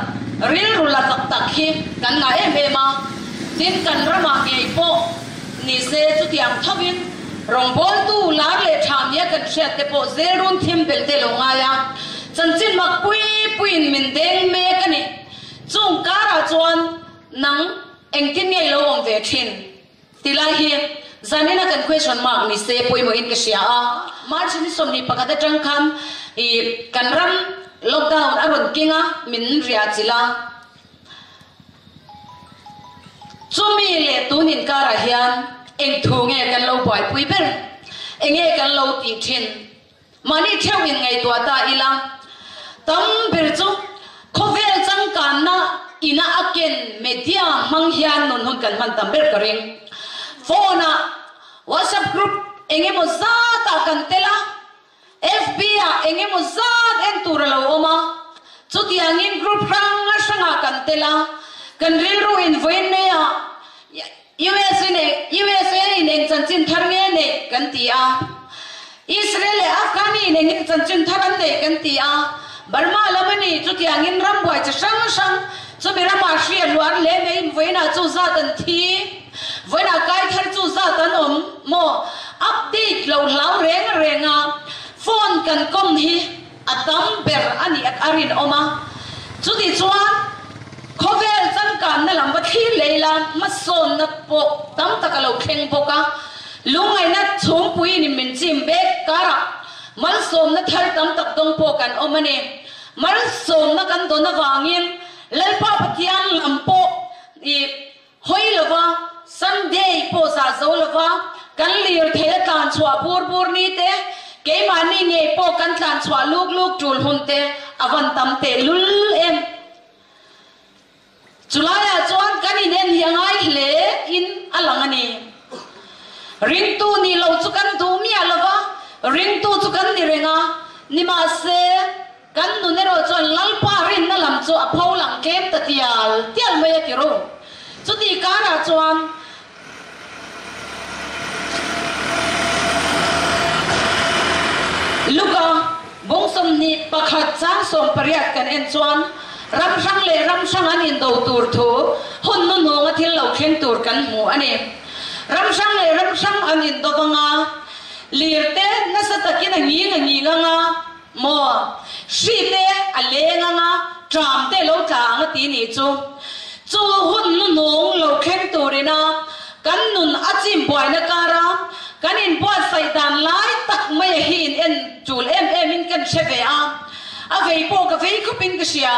[SPEAKER 6] rilru la tak tak hi kan ngah em em a. Tin, kan ramah ngei pawh ni se chutiang thovin rawngbawltu lar leh tha nia kan hriat te pawh zelrun thim belh te lo ngai a. Chanchin mak pui puiin min deng mek a ni. Chung karah chuan nang engtin nge i lo awm ve thin? Ti lai hi zanina kan question mark ni se pawimawhin ka hria a. March ni 21 atang khan i kan ram lockdown a rawn keng a, min riah chilh a. Chumi leh tun inkarah hian eng thu nge kan lo buaipui ber? Enge kan lo tih thin? Mahni theuh in ngaihtuah ta ila, tam ber chu khawvel changkanna ina a ken media hmang hian nun hun kan hman tam ber ka ring. Phone ah WhatsApp group eng emaw zat ah kan tel a, FB ah eng emaw zat en tur a lo awm a, chutiangin group hrang hrangah kan tel a, kan rilru in vawiin mai ah USA in eng chanchin thar nge neih kan ti a, Israel leh Afghani in eng chanchin thar an neih kan ti a, Burma lam a ni, chutiangin ram buai chi hrang hrang chumi ramah hri a hluar hle mai, vawiinah chu zat an thi, vawiinah kai thar chu zat an awm maw? Update lo hlau reng reng a, phone kan kawm hi a tam ber a nih a rinawm a, chuti chuan khawvel changkanna lam va thlir leh ila hmasawnna pawh tam tak a lo thleng bawk a, lungngaihna chhungpuiin min chim bek karah malsawmna thar tam tak dawng pawh kan awm a ni. Malsawmna kan dawn avangin Lalpa Pathian lam pawh i Hawi lova, Sunday pawh zah zo lova, kan lirthei a tlan chhuah bur bur ni te, keimahni ngei pawh kan tlan chhuah luk luk tul hun te a van tam teh lul em. Chulaiah chuan kan inen hi a ngai hle in a lang a ni. Ringtu nih loh chu kan duh miah lova, ringtu chu kan ni reng a, nimahse, Kan nun erawh chuan Lalpa rinna lam chu a pho lang tlem ta tial tial mai a ti ru. Chutih karah chuan Luka bung 21 chang 18 kan en chuan ram hrang leh ram hrang an indo tur thu hun hnuhnunga thil lo thleng tur kan hmu a ni. Ram hrang leh ram hrang an indo vanga lirte nasa takin a nging a nging anga, Maw? Hri te a leng ang a, Ṭam te lo tla ang a ti nih chu. Chu hun hnuhnung lo thleng turina kan nun a chim buaina kara kan inbuatsaih dan lai tak maia hi in en tul em em in kan hre ve a, a vei pawh ka vei khawp in ka hria.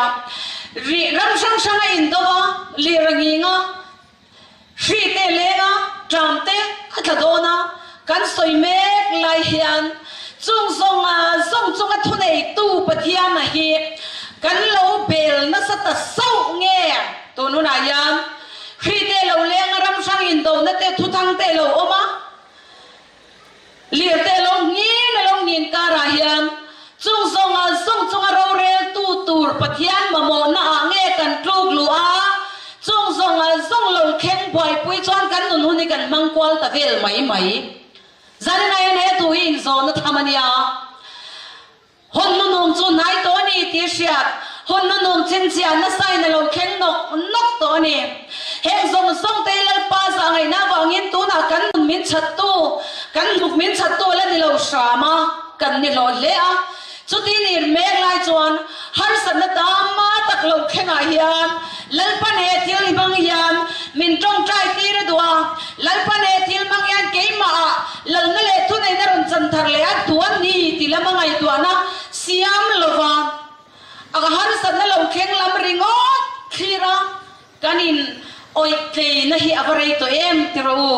[SPEAKER 6] Rih ram hrang hrang a indo a, lir a nghing a, hri te leng a, ṭam te a tla dawn a, kan sawi mek lai hian chung zawnga zawng chunga thuneitu Pathiana hi kan lo bel nasa ta sauh nge tun hunah hian hri te lo leng a, ram hrang indona te thuthang te lo awm a, Lirte lo ngin a lo ngin karah hian chung zawnga zawng chunga roreltu tur Pathian mamawhna ah nge kan tluk luh a, chung zawnga zawng lo thleng buaipui chuan kan nun hun hi kan hmang kual ta vel mai mai. Zanin ah hian he thu hi inzawhna tham a nia. Hun hnunung chu hnai tawh a ni tih hriat, hun hnunung chhinchhiah nasain a lo thleng nawk nawk tawh a ni. Heng zawng zawng te hi Lalpa zah ngaihna avangin tunah kan nun min chhattu, kan hnuk min chhattu a la ni lo hram a, kan ni hlawh hle a. Chuti ni mek lai chuan harsatna tam a tak lo thlengah hian Lalpan he thil hi hmang hian min tawngtai tir a duh a, Lalpan he thil hmang hian keimahah lalna leh thuneihna rawn chan thar leh a duh a ni ti lama ngaihtuahna siam lova a harsatna lo thleng lam ringawt thlir a, kan in awih tleina hi a va rei tawh em ti rawh u.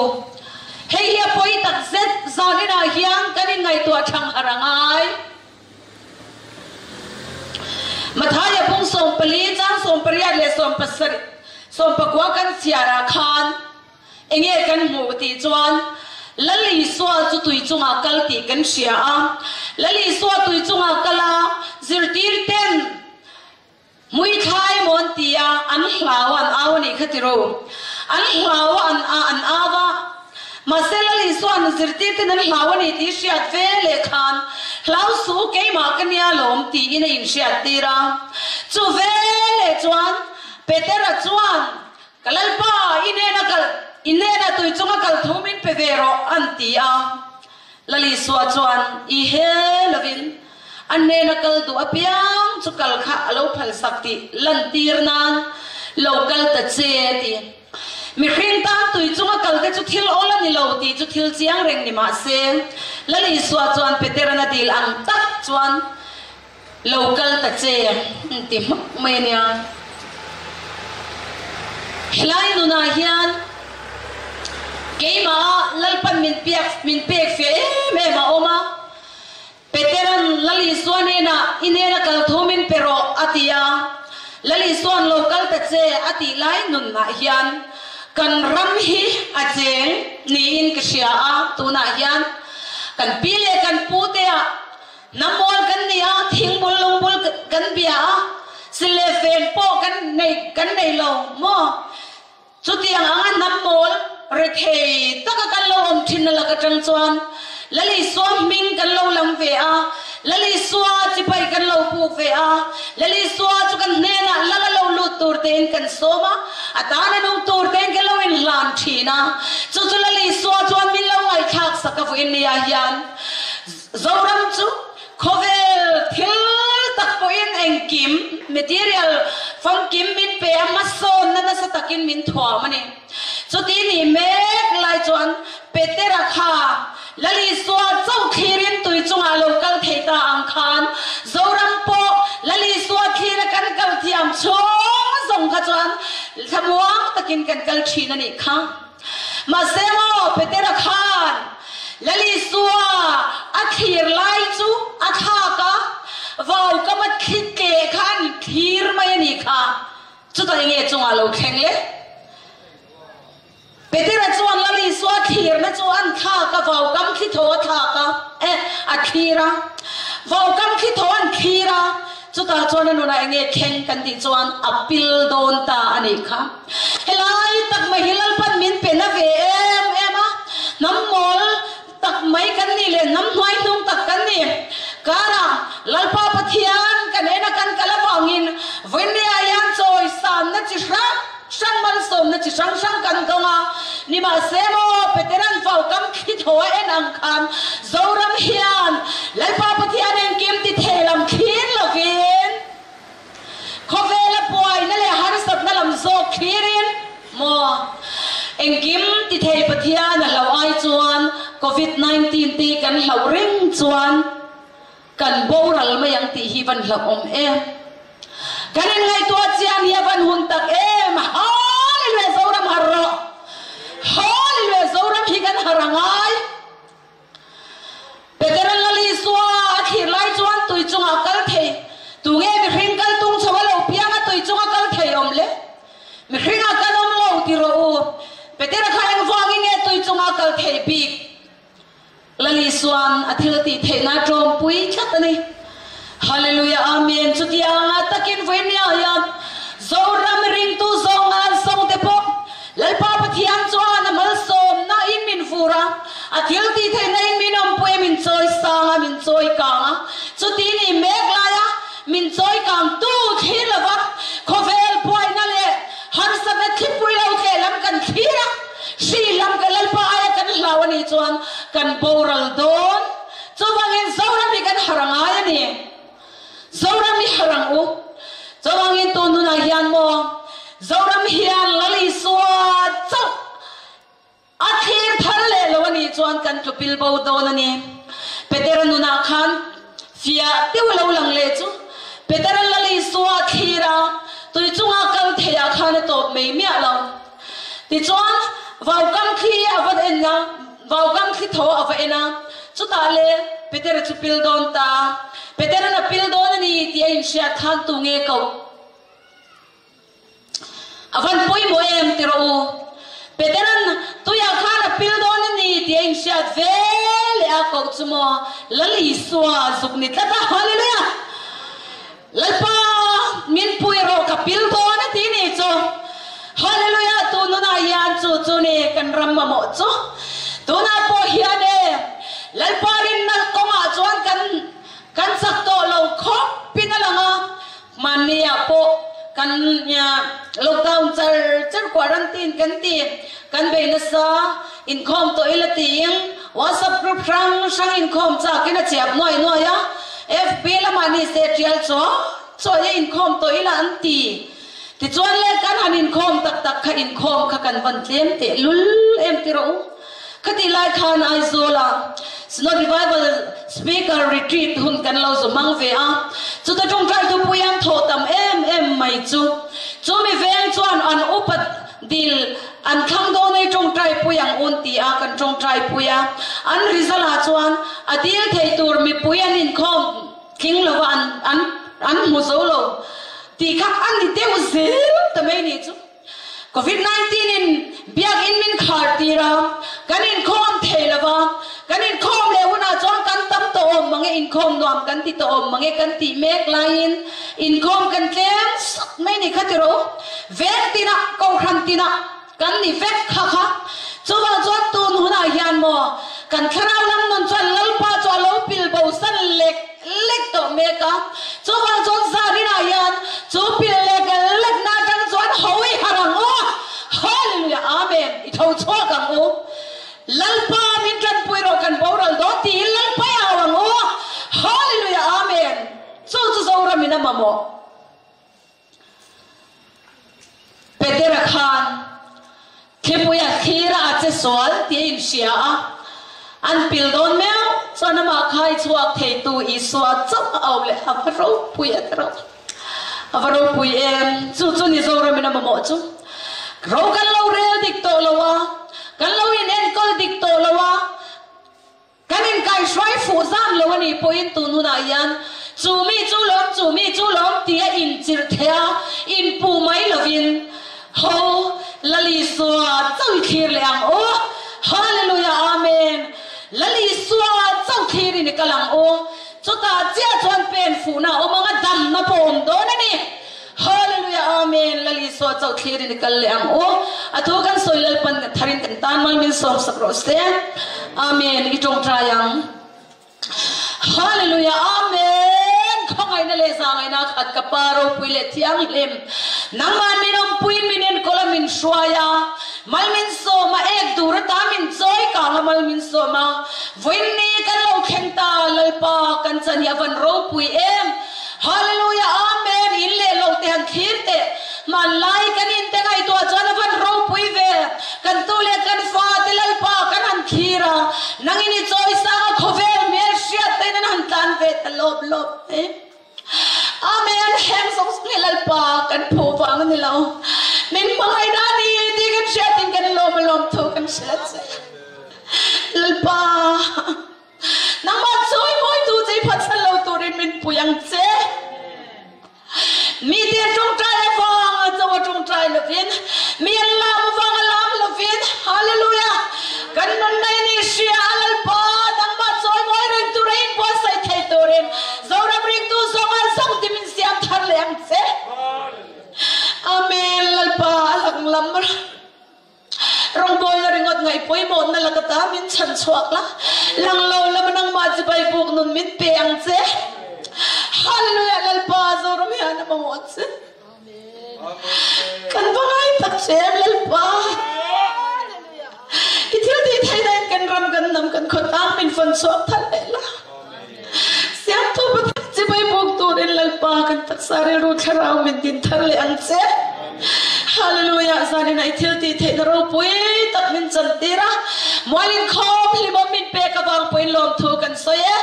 [SPEAKER 6] Hei hi a pawi tak zet zaninah hian kan in ngaihtuah thang harh a ngai. Mathaia bung 14 chang 18 leh 17 19 kan chhiarah khan enge kan hmuh tih chuan Lal Isua chu tui chungah kal tih kan hria a. Lal Isua tui chungah kal a, zirtir ten Hmuithlai maw an ti a, an hlau a an au a nih kha ti ro. An hlau a an a an au a. Mahse Lal Isua'n zirtirten an hlau a ni tih hriat ve leh khan hlau suh u keimah ka nia lawm tiin a inhriat tir a. Chu ve leh chuan Petera chuan Ka Lalpa i hnena kal i hnena tui chunga kal thu min pe ve rawh an ti a. Lal Isua chuan i he lovin A hnena kal duh apiang chu kal kha a lo phalsak tih lantir nan lo kal ta che a ti. Mihring tan tui chunga kal te chu thil awl a ni lo tih chu thil chiang reng ni mah se, Lal Isua chuan Petera'n a dil ang tak chuan lo kal ta che an ti hmak mai a nia. Helai nunah hian keimah Lalpan min piak min pek fiah em em a awm a. Petera'n Lal Isua hnenah, I hnena kal thu min pe rawh, a ti a. Lal Isua'n lo kal ta che, a tih lai nunah hian kan ram hi a cheng niin ka hria a, tunah hian kan pi leh kan pu te ah hnammual kan ni a, thingbul lungbul kan bia a, sil leh fen pawh kan nei kan nei lo maw? Chutiang anga hnam mawl rethei taka kan lo awm thin na lak atang chuan Lal Isua hming kan lo lam ve a, Lal Isua chipai kan lo puk ve a, Lal Isua chu kan hnenah lal a lo lut tur tein kan sawm a, a tan a nung tur tein kan lo inhlan thin a, chu chu Lal Isua chuan min lo ngaihthlak sak a vawiin nia hian Zoram chu Khawvel thil tak pawhin engkim, material, famkim min pe a, hmasawnna nasa takin min thuam a ni. Chuti nih mek lai chuan Petera kha Lal Isua chauh thlirin tui chungah lo kal thei ta ang khan Zoram pawh Lal Isua thlira kan kal thiam chhung zawng kha chuan thlamuang takin kan kal thin a nih kha. Mahse maw Petera khan Lal Isua a thlir lai chu a thlak a, vau kama thli tleh kha an thlir mai a nih kha. Chutah enge chungah lo thleng le? Petera chuan Lal Isua thlirna chu an thlak a, vau kam thli thaw a thlak a, eh, a thlir a. Vau kam thli thaw an thlir a, chutah chuan a nunah enge thleng kan tih chuan a pil dawn ta a nih kha. Helai tak mai hi Lalpan min pe na ve em em a, hnam mawl tak mai kan nih leh hnam hnuai hnung tak kan ni. Karah Lalpa Pathian kan en a kan kal avangin vawinia hian chawi sanna chi hrang hrang malsawmna chi hrang hrang kan dawng a, nimahse maw Petera'n vau kam thli thaw a en ang khan Zoram hian Lalpa Pathian engkim ti thei lam thlir lovin, Khawvel. thlirin maw? Engkim ti thei Pathian a hlauh ai chuan Covid 19 te kan hlauh reng chuan kan boral mai ang tih hi van hlauh awm em? Kan inngaihtuah chian hi a van hun tak em? Hallelujah Zoram har rawh! Hallelujah Zoram hi kan har a ngai! Petera Lal Isua a thlir lai chuan tui chungah kal thei. Tunge mihring kal tung chho a lo piang a tui chunga kal thei awm le? Mihring a kal awm lo ti rawh u. Petera kha engvangin nge tui chunga kal thei bik? Lal Isua'n a thil tih theihna a ṭawmpui tlat a ni. Hallelujah Amen Chutianga takin vawinia hian Zoram ringtu zawnga an sawngte pawh Lalpa Pathian chuan a malsawmna in min vur a, a thil tih theihna in min awmpui a, min chawi sang a, min chawi kang a. Chuti ni mek laia min chawi kang tu thlir lova khawvel buaina leh harsatna thlipui lo tleh lam kan thlir a, hri lam kan Lalpa aia kan hlau a nih chuan kan boral dawn. Chuvangin Zoram hi kan harh a ngai a ni. Zoram hi harh ang u. Chuvangin tun hunah hian maw Zoram hian Lal Isua chauh a thlir thar leh lo a nih chuan kan tlu pil bo dawn a ni. Petera nunah khan fiah deuh lo lang leh chu Petera Lal Isua thlir a, tui chunga kal theih ah khan a tawp mai miah lo. Tichuan vaukam thli a va en a, vaukam thli tho a va en a, chutah le Petera chu pil dawn ta. Petera'n a pil dawn a ni tih a inhriat khan tu nge koh? A van pawimawh em ti rawh u. Petera'n tuiah khan a pil dawn a ni tih a inhriat ve leh a koh chu maw Lal Isua zuk ni tlat a, Hallelujah! Lalpa min pui rawh ka pil dawn a ti ni chu. Hallelujah tu nunah hian chu chu ni kan ram mamawh chu. Tunah pawh hian e Lalpa rinna kawngah chuan kan kan chak tawh lo khawp in a lang a. Hmanni ah pawh kan lockdown char char quarantine kan ti kan bei nasa inkhawm tawh ila tiin WhatsApp group hrang hrang inkhawm chak in a chiap nuai nuai a. FB lamah ni se tial chaw chaw e inkhawm tawh ila an ti. Tichuan le kan han inkhawm tak tak kha inkhawm kha kan van tlem teh lul em ti rawh u. Khatih lai khan Aizawl ah Synod Revival Speaker Retreat hun kan lo zu hmang ve a, chuta tawngtai thupui an thawh tam em em mai chu. Chumi veng chuan an upa Dil an thlang dawn ei tawngtai pui ang un ti a kan tawngtai pui a, an result ah chuan a dil thei tur mipui an inkhawm tling lo a an an an hmu zo lo tih kha a ni deuh zel ta mai nih chu. Covid 19 in biakinn min khar tir a, kan inkhawm thei lo va, kan inkhawm leh hunah chuan kan tam tawh awm mange inkhawm nuam kan ti tawh awm mange kan tih mek laiin inkhawm kan tlem sawt mai ni kha ti rawh u. Veng tinah, kohhran tinah kan ni vek kha kha. Chuvang chuan tun hunah hian maw kan thlarau lam nun chuan Lalpa chu a lo pil bo san lek lek tawh mek a. Chuvang chuan zaninah hian chu pil lek lekna atang chuan hawi harh ang u. Hallelujah Amen. I tho chhuak ang u. Lalpa min tanpui rawh kan boral dawn tiin Lalpa i au ang u. Hallelujah Amen. Chu chu Zoramin a mamawh. Petera khan thlipuia thlira a che sual tih a inhria a, an pil dawn meuh chuan amah khai chhuak theitu Isua chauh a au leh a va ropui a ti reuh. A va ropui em? Chu chu ni Zoramin a mamawh chu. Ro kan lo rel dik tawh lo a, kan lo inenkawl dik tawh lo a, Kan inkaihruai fuh zan lo a nih pawhin tun hunah hian chu mi chu lawm, chu mi chu lawm tia inchirh theih a, inpuh mai lovin Ho Lal Isua chauh i thlir leh ang u. Hallelujah Amen. Lal Isua chauh thlirin i kal ang u. Chutah chiah chuan pen fuhna a awm ang a, damna pawh a awm dawn a ni. Hallelujah Amen Lal Isua chauh thlir in i kal leh ang u. A thu kan sawi Lalpan tharin kan tan mal min sawm sak rawh se. Amen i tawngtai ang. Hallelujah Amen Khawngaihna leh zahngaihna khat ka Pa ropui leh thianghlim nangmah min awmpuiin min enkawl a min hruai a mal min sawm a ek dur ata min chawi kang a mal min sawm a vawiin ni kan lo thleng ta Lalpa kan chan hi a van ropui em. Hallelujah Amen in leh lo te han thlir teh hmanlai kan in te ngaihtuah. lawp lawp mai. Amen heng zawng zawng hi Lalpa kan phu vang a ni lo. Min hmangaihna a ni tih kan hriatin kan lawm a lawm thu kan hrilh a che. Lalpa nangmah chawimawitu che i phatsan lo turin min pui ang che. Mite an tawngtai avanga cho a tawngtai lovin, mi an lam avanga lam lovin, Hallelujah! Kan nunna in i hria a Lalpa, nangmah chawimawi reng tura in buatsaih thei turin Zoram ringtu zawnga zawng ti min siam thar leh ang che. Amen Lalpa a lang lam. Rawngbawlna ringawt ngaih pawimawhna laka ta min chhan chhuak la, lang lo lama nangmah chibai buk nun min pe ang che. Hallelujah Lalpa Zoram hian a mamawh che. Kan va ngai tak che em Lalpa. I thil tih theihna in kan ram kan hnam kan khawtlang min fawn chhuak thar leh la. Siamtu Pathian chibai buk turin Lalpa kan taksa rilru thlarau min din thar leh ang che. Hallelujah zanin ah i thil tih theihna ropui tak min chan tir a, mual inkhawm hlimawm min pek avang pawhin lawmthu kan sawi e.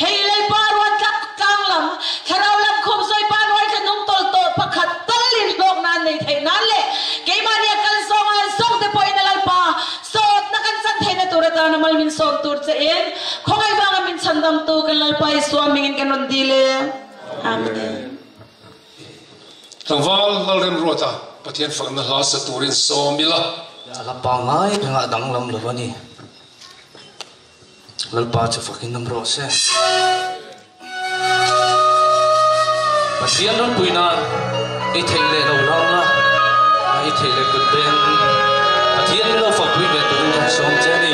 [SPEAKER 6] Hei Lalpa ruat tlak tlang lam thlarau lam khum sawipa nuai thla hnung tawlh tawh pakhat tal in hlawk nan nei theih nan leh keimahni a kal zawng a zawng te pawhin a Lalpa Sawtna kan chan theihna tur atana mal min sawm tur che in khawngaih vanga min chhandamtu kan Lalpa Isua hmingin kan rawn dil e. Amen.
[SPEAKER 1] Tlangval Lalremruata Pathian fakna hla sa turin sawm ila.
[SPEAKER 7] A la pangngai rengah danglam lo a ni. Lalpa chu fakin awm rawh se. Pathian ropui nan i theih leh lo lam la, i theih leh kut beng Pathian min lo fakpui ve turin kan sawm che a ni.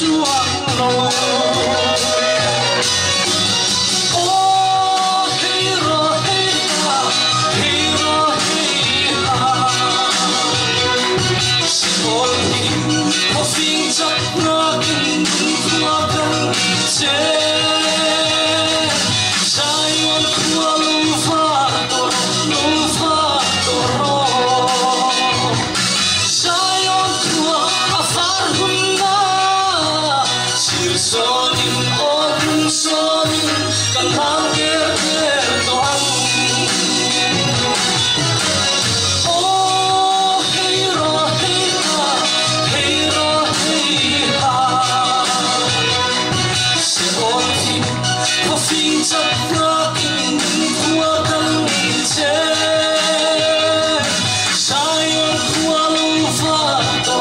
[SPEAKER 8] Chuang lo Oh hei ro hei ha hei ro hei ha Se ol hi ho fing chak na kin khua kan che Zion khua lo va to lo va to ro Zion khua a far hun na Sir sonin o tung sonin kan hang ker ker to ang Oh hei ro hei ha hei ro hei ha Se ol hi ho fing chak na kin khua kan che Zion khua lo va to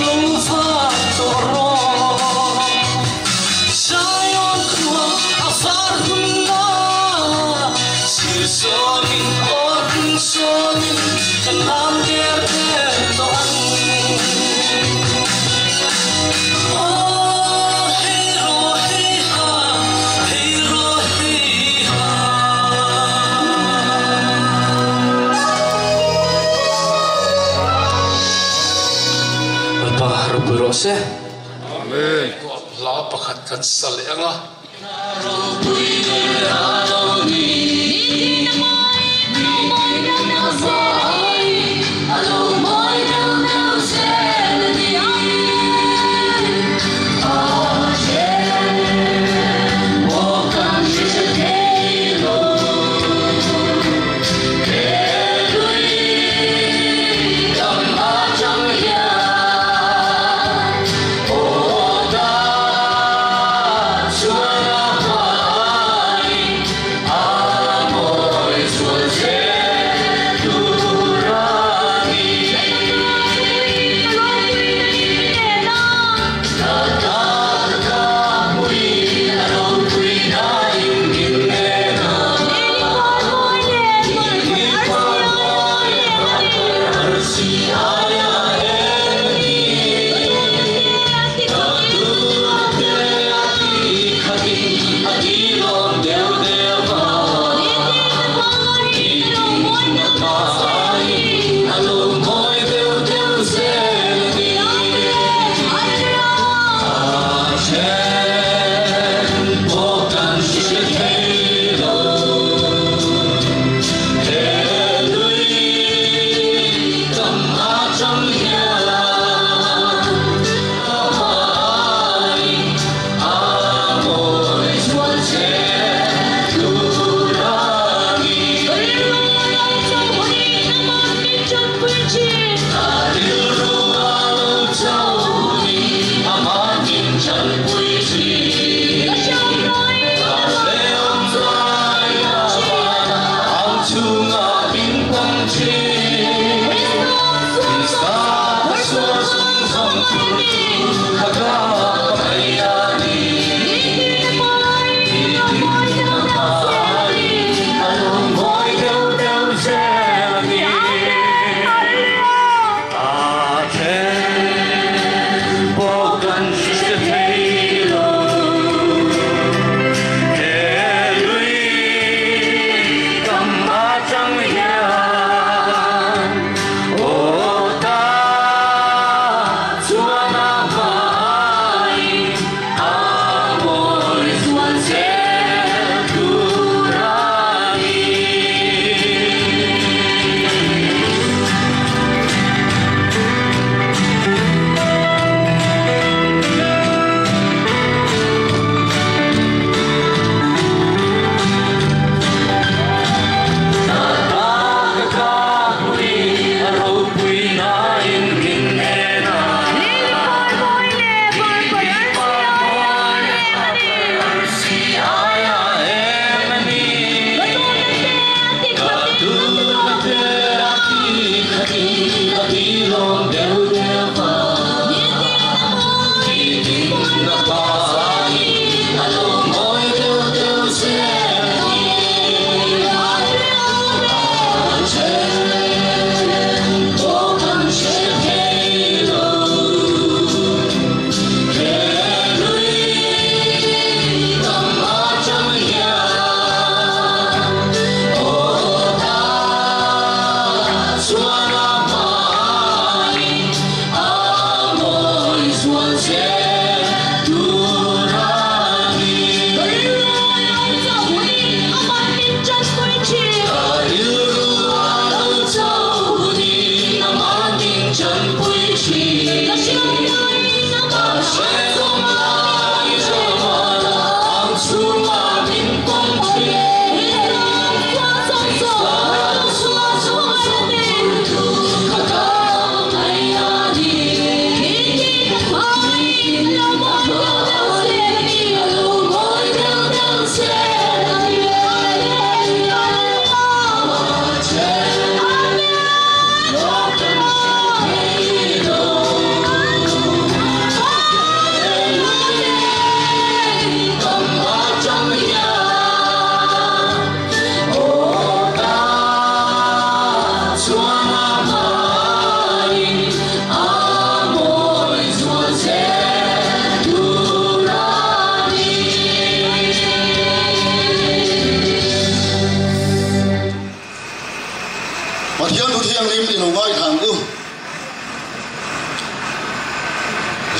[SPEAKER 8] lo va to ro Zion khua a far hun na Sir sonin o tung sonin kan lam ker ker to ang Oh hei ro hei ha hei ro hei ha
[SPEAKER 7] Lalpa ropui rawh se.
[SPEAKER 1] Amen. Hla pakhat kan sa leh anga.
[SPEAKER 8] Chuan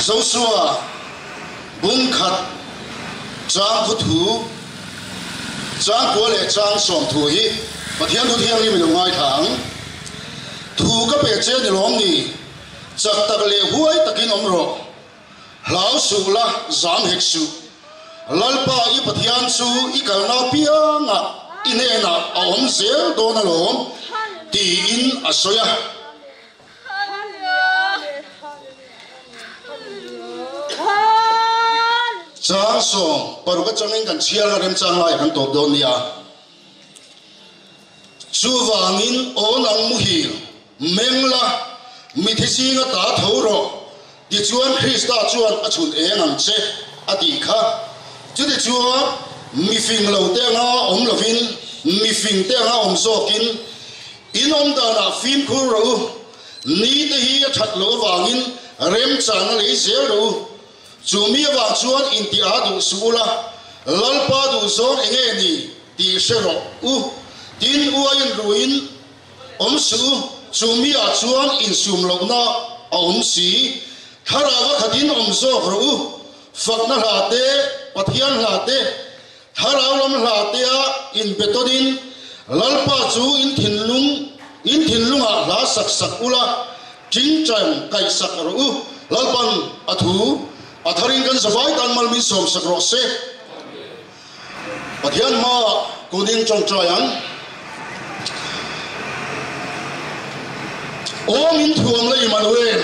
[SPEAKER 9] Josua bung khat chang khu thu, chang kua leh chang sawm thu hi Pathian thu thianghlim i lo ngaithla ang. Thu ka pe che ni lawm ni, chak tak leh huai takin awm rawh. Hlau suh la, zam hek suh. Lalpa i Pathian chu i kalna apiangah i hnenah a awm zel dawn alawm, tiin a sawi a. Chang sawm paruk atangin kan chhiar a remchang laiah kan tawp dawn nia. Chuvangin aw nang muhil, meng la, mithi zinga ta tho rawh, tichuan Krista chuan a chhun eng ang che, a tih kha. Chutichuan mifing lo te anga awm lovin, mifing te anga awm zawkin, In awm danah fimkhur rawh u, ni te hi a that loh avangin remchang a lei zel rawh u. Chu mi avang chuan inti a duh suh ula, Lalpa duh zawng eng nge ni tih hre rawh u. Tin, uaiin ruiin awm suh u, chu mi ah chuan insum lohna a awm si. Thlarau a khatin awm zawk rawh u, fakna hla te, Pathian hla te, Thlarau lam hla tea inbetawnin Lalpa chu in thinlung in thinlungah hla sak sak ula, tingtang kaih sak rawh u. Lalpan a thu a tharin kan zavai tan mal min sawm sak rawh se. Pathian hmaah kunin tawngtai ang. Aw min thuam la Immanuel.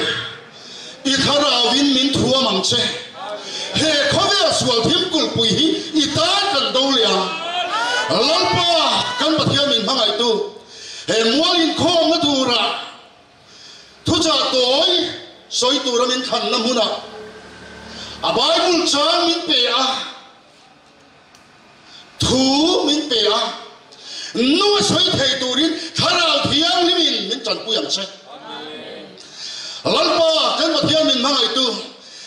[SPEAKER 9] I thlarauin min thuam ang che. He khawvel sual thim kulhpui hi i tan kan do leh ang. Lalpa, kan Pathian min hmangaihtu, he mual inkhawmna turah thuchah tawi sawi tura min thlanna hmunah a Bible chang min pe a. Thu min pe a, nu a sawi thei turin Thlarau Thianghlimin min tanpui ang che. Lalpa kan Pathian min hmangaihtu,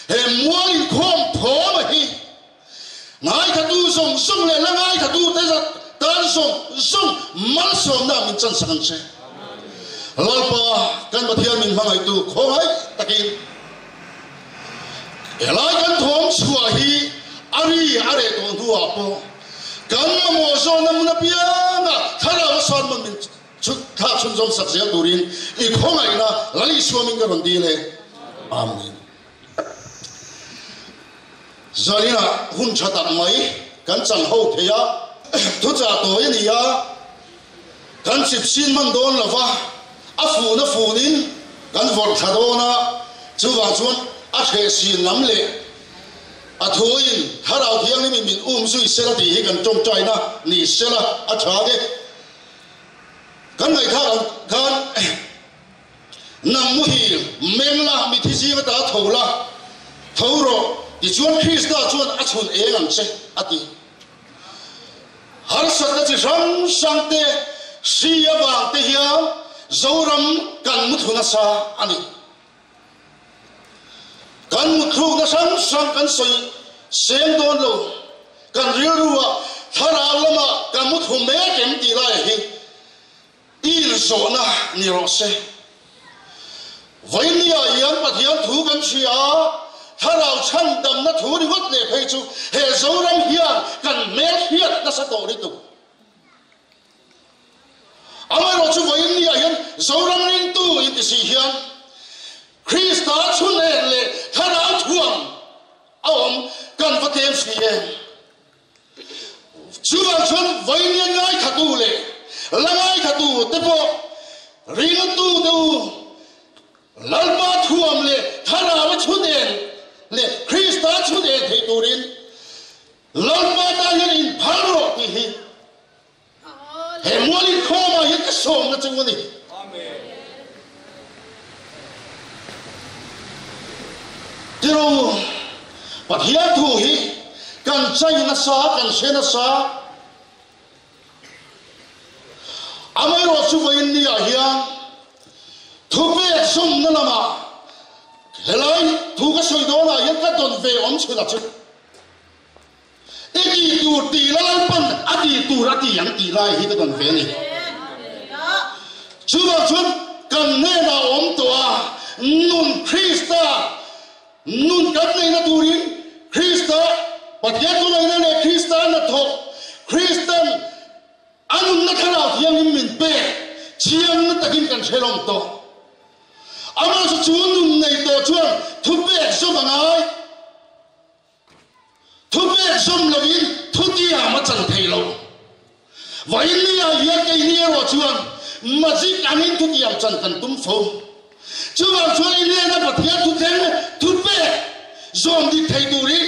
[SPEAKER 9] he mual inkhawm thawm a hi ngaithatu zawng zawng leh la ngaithatu te tan zawng zawng malsawmna min chansak ang che. Lalpa kan Pathian min hmangaihtu khawngaih takin Helai kan thawm chhuah hi a ri a reh tawh hnuah pawh kan mamawh zawhna hmun apianga thlarau a san man min thlak chhunzawm sak zel turin i khawngaihna Lal Isua min ka rawn dil e. Amen. Zaninah hun tha tak mai kan chang ho thei a, thuchah tawi a ni a, Kan chip sin hman dawn lo va, a fun a funin kan vawrh thla dawn a, chuvang chuan a hreh sin lam leh a thuin Thlarau Thianghlimin min um zui sela tih hi kan tawngtaina ni sela a tha e. Kan ngaihthlak ang khan nang muhil meng la, mithi zing ata tho la, tho rawh, tichuan Krista chuan a chhun eng ang che a ti. Harsatna chi hrang hrang te hri avang te hian Zoram kan muthu nasa a ni. Kan mutthlukna hrang hrang kan sawi seng dawn lo. Kan rilruah thlarau lamah kan muthu mek em tih lai hi I inzawhna ni rawh se. Vawinia hian Pathian thu kan hria a, Thlarau chhandamna thu ringawt leh phei chu he Zoram hian kan hmel hriat nasa tawh lutuk. Amaherawhchu vawinia hian Zoram ringtu inti si hian Krista chhun en leh Thlarau thuam a awm kan va tlem si em? Chuvang chuan vawinia ngaithatu leh la ngaithatu te pawh ringtu te u Lalpa thuam leh Thlarau a chhun en leh Krista chhun en thei turin Lalpa tan hian inphal rawh tih hi He mual inkhawmah hian ka sawmna chu a ni. Tiro, Pathian thu hi kan chai nasa, kan hre nasa. Amaherawhchu vawiin niah hian thupek zawmna lamah helai thu ka sawi dawnah hian ka dawn ve awm chhun a chu. I tih tur tih la Lalpan a tih tur a ti ang tih lai hi ka dawn ve a ni. Chuvang chuan kan hnenah awm tawh a, nun Krista Nun kan neihna turin Krista, Pathian thuneihna leh Krista hnathawk, Kristan a nunna thlarau thianghlim min pek chiangna takin kan hre lawm tawh. Amaherawhchu chu nun nei tawh chuan thupek zawm a ngai. Thupek zawm loin thutiam a chan thei lo. Vawiin ni ah hian keini erawh chuan magic angin thutiam chan kan tum fo. Chuvang chuan i hnena Pathian thuthleng thupek zawm dik thei turin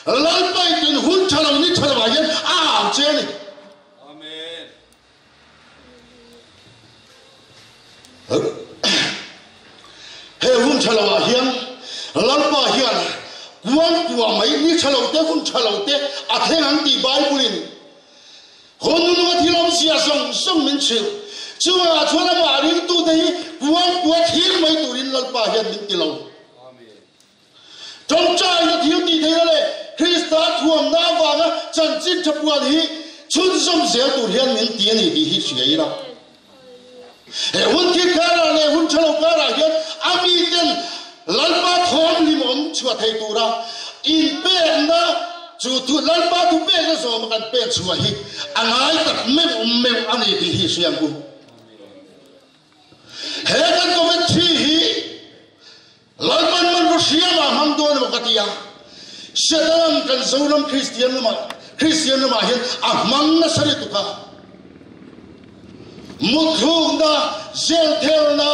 [SPEAKER 9] Lalpa i tun hun tha lo ni tha lo ah hian a au che a ni.
[SPEAKER 10] Amen.
[SPEAKER 9] He hun tha lo ah hian Lalpa hian kuang kuah mai ni tha lo te hun tha lo te a thleng ang tih Bible in hun nunga thil awmzia zawng zawng min chhilh. Chungah chuan amah ringtute hi kuang kuah thlir mai turin Lalpa hian min ti lo. Tawngtaina thil tih theihna leh Krista thuamna avanga chanchin tha puan hi chhunzawm zel tur hian min ti a ni tih hi hria ila. He hun thil karah leh hun tha lo karah hian a miten Lalpa thawm hlimawm chhuah thei tura inpekna chu thu Lalpa thupekna zawma kan pek chhuah hi a ngai tak meuh meuh a ni tih hi hria ang u. He kan commentary hi Lalpan man ru hriam ah hmang dawn emaw ka ti a, Setanan kan Zoram Kristian ramah Kristian ramah hian a hmang nasa lutuk a, mutthlukna, zelthelna,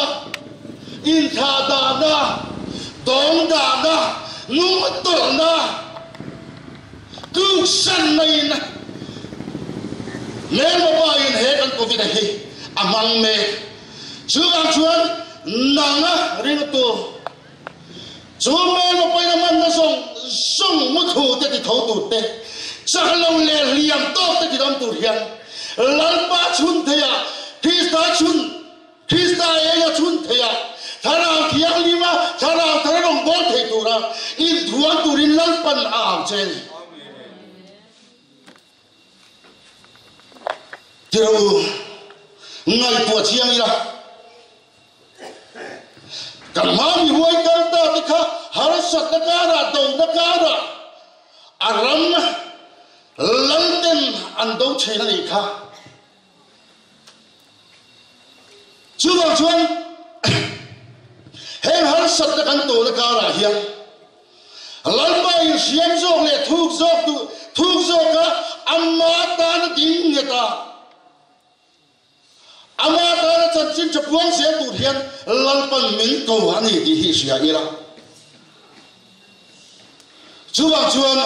[SPEAKER 9] inthlahdahna, dawngdahna, nungtawrhna, tluksanna in hmelma pa in he kan Covid a hi a hmang mek. Chuvang chuan nanga ringtu chu hmelma pawhin a hmanna zawng zawng muthu te ti tho tur te, chak lo leh hliam tawk te ti dam tur hian Lalpa chhun theiah Krista chhun Krista enga chhun theiah Thlarau Thianghlima Thlarau thar rawngbâwl thei tura inthuam turin Lalpan a au che a ni. Tirh u, ngaihtuah chiang ila, kan hma mi huai kal ta te kha harsatna karah, dona karah a ram lalten an do thin a nih kha. Chuvang chuan heng harsatna kan tawhna karah hian Lalpa inhriam zawk leh thuk zawk duh thuk zawka ama tana ding nghet a, ama tana chanchin tha puang zel tur hian Lalpan min ko a ni tih hi hria ila. Chuvang chuan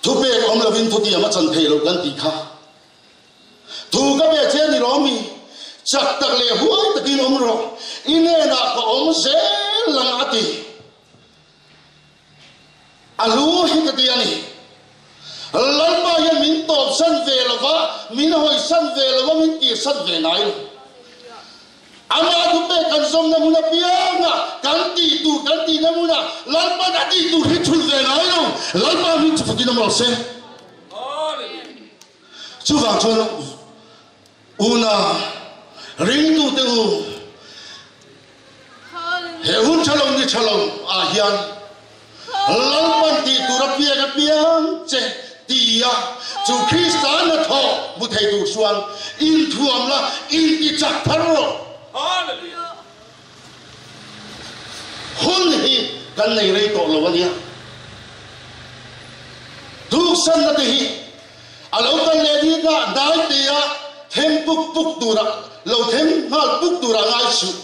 [SPEAKER 9] Thupek awm lovin thutiam a chan thei loh kan tih kha. Thu ka ve che ni lo mi, chak tak leh huai takin awm rawh, i hnenah ka awm zel ang a ti. A lu hi ka ti a ni. Lalpa hian min tawpsan ve lova, min hawisan ve lova, min tirsan ve ngai lo. Amah thupek kan zawmna hmun apianga kan tih tur kan tihna hmunah Lalpa'n a tih tur hi thulh ve ngai lo. Lalpa hming chu fakin awm rawh se. Chuvang chuan una ringtute u, he hun tha lo ni tha lo ah hian Lalpan tih tur apiang apiang che ti a, chu Krista hnathawh hmu thei tur chuan inthuam la, intichak thar rawh. Hun hi kan nei rei tawh lo a nia. Tluksanna te hi a lo kal leh ding a, dai te a them puk puk turah, lo them nghal puk turah ngai suh.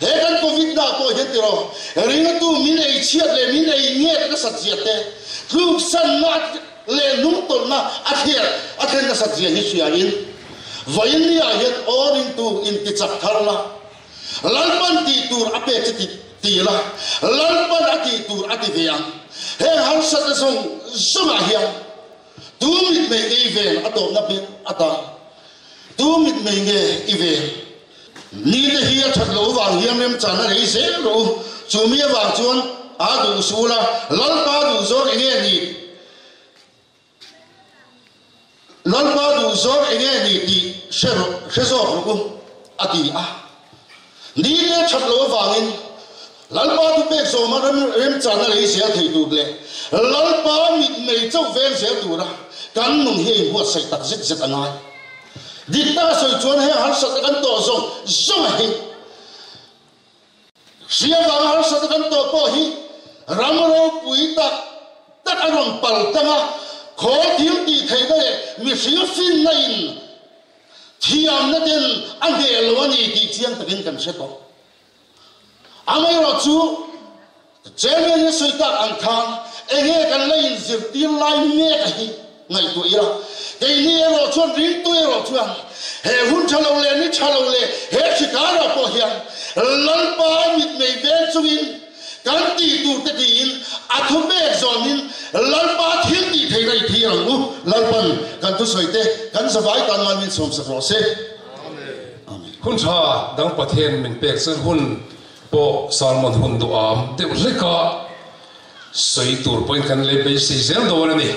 [SPEAKER 9] He kan Covid na pawh hian tiraw, ringtu min ei chhiat leh min ei nget nasat zia te, tluksanna leh hnungtawlhna a thler a thlen nasat zia hi hria in, vawiin ni ah hian aw ringtu intichak thar la, Lalpan tih tur a pek che ti ti la, Lalpan a tih tur a ti ve ang. Heng harsatna zawng zawng ah hian tu mitmei nge i ven a tawpna ber atan tu mitmei nge i ven? Nite hi a that loh avang hian remchana rei zel rawh u. Chu mi avang chuan a duh sul a, Lalpa duh zawng enge ni? Lalpa duh zawng enge ni tih hre rawh, hre zawk rawh u, a ti a. Ni te that lo awangin Lalpa thu pek zawma rem remchana lei zel thei tur leh Lalpa mitmei chauh veng zel tura kan nun hi a inbuatsaih tak zet zet a ngai. Dik taka sawi chuan heng harsatna kan tawh zawng zawng a hi hria vanga harsatna kan tawh pawh hi ram ropui tak tak a rawn pal tang a, khawl thil tih theihna leh mihring finna in thiamna ten a hneh lo a ni tih chiang takin kan hre tawh. Amaherawhchu, Chairman hi sawi tak ang khan enge kan la inzirtir lai mek a hi ngaihtuah ila, keini erawh chuan ringtu erawh chuan he hun tha lo leh ni tha lo leh he hrikarah pawh hian Lalpa mitmei veng chungin kan tih tur te tiin a thupek zawmin Lalpa thil tih theihna i thlir ang u. Lalpan kan thusawite kan zavai tan mal min sawmsak rawh se. Amen.
[SPEAKER 1] Hun tha dang Pathian min pek chuan hun pawh sermon hun duham deuh hleka sawi tur pawhin kan lei beisei zel dawn a ni.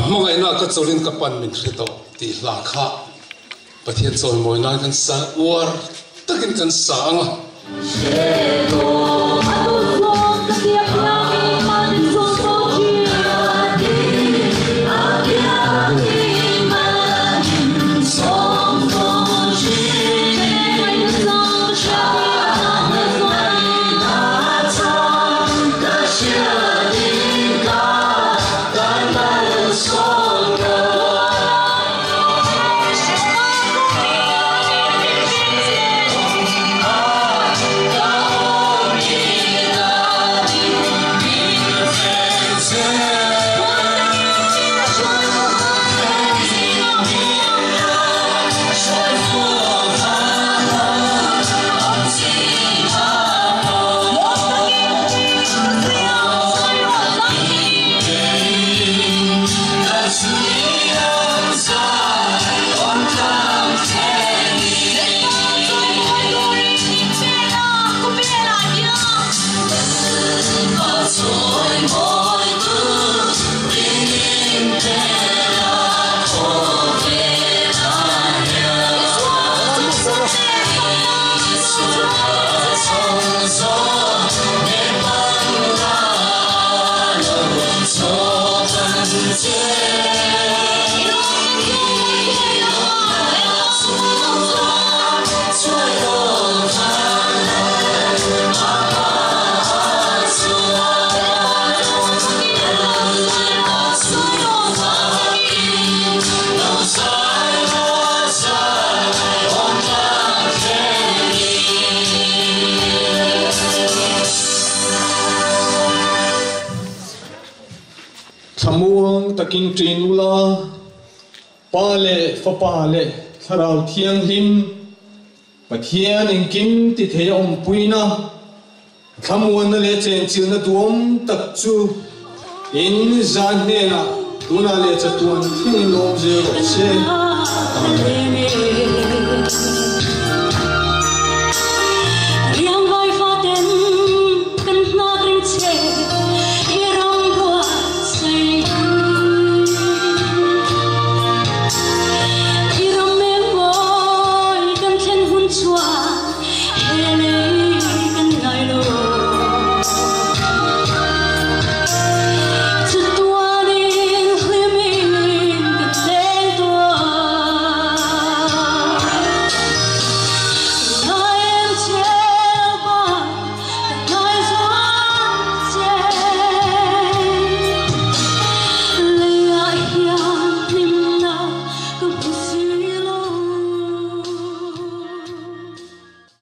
[SPEAKER 1] Hmangaihna ka chawlin ka pan min hre tawh tih hla kha Pathian chawimawi nan kan sa uar takin kan sa ang a.
[SPEAKER 10] Thlamuang takin ṭin ula, Pa leh Fapa leh Thlarau Thianghlim, Pathian engkim ti thei a awmpuina, thlamuanna leh chenchilhna duhawm tak chu in zan hnenah tunah leh chatuan thlengin awm zel rawh se. Amen.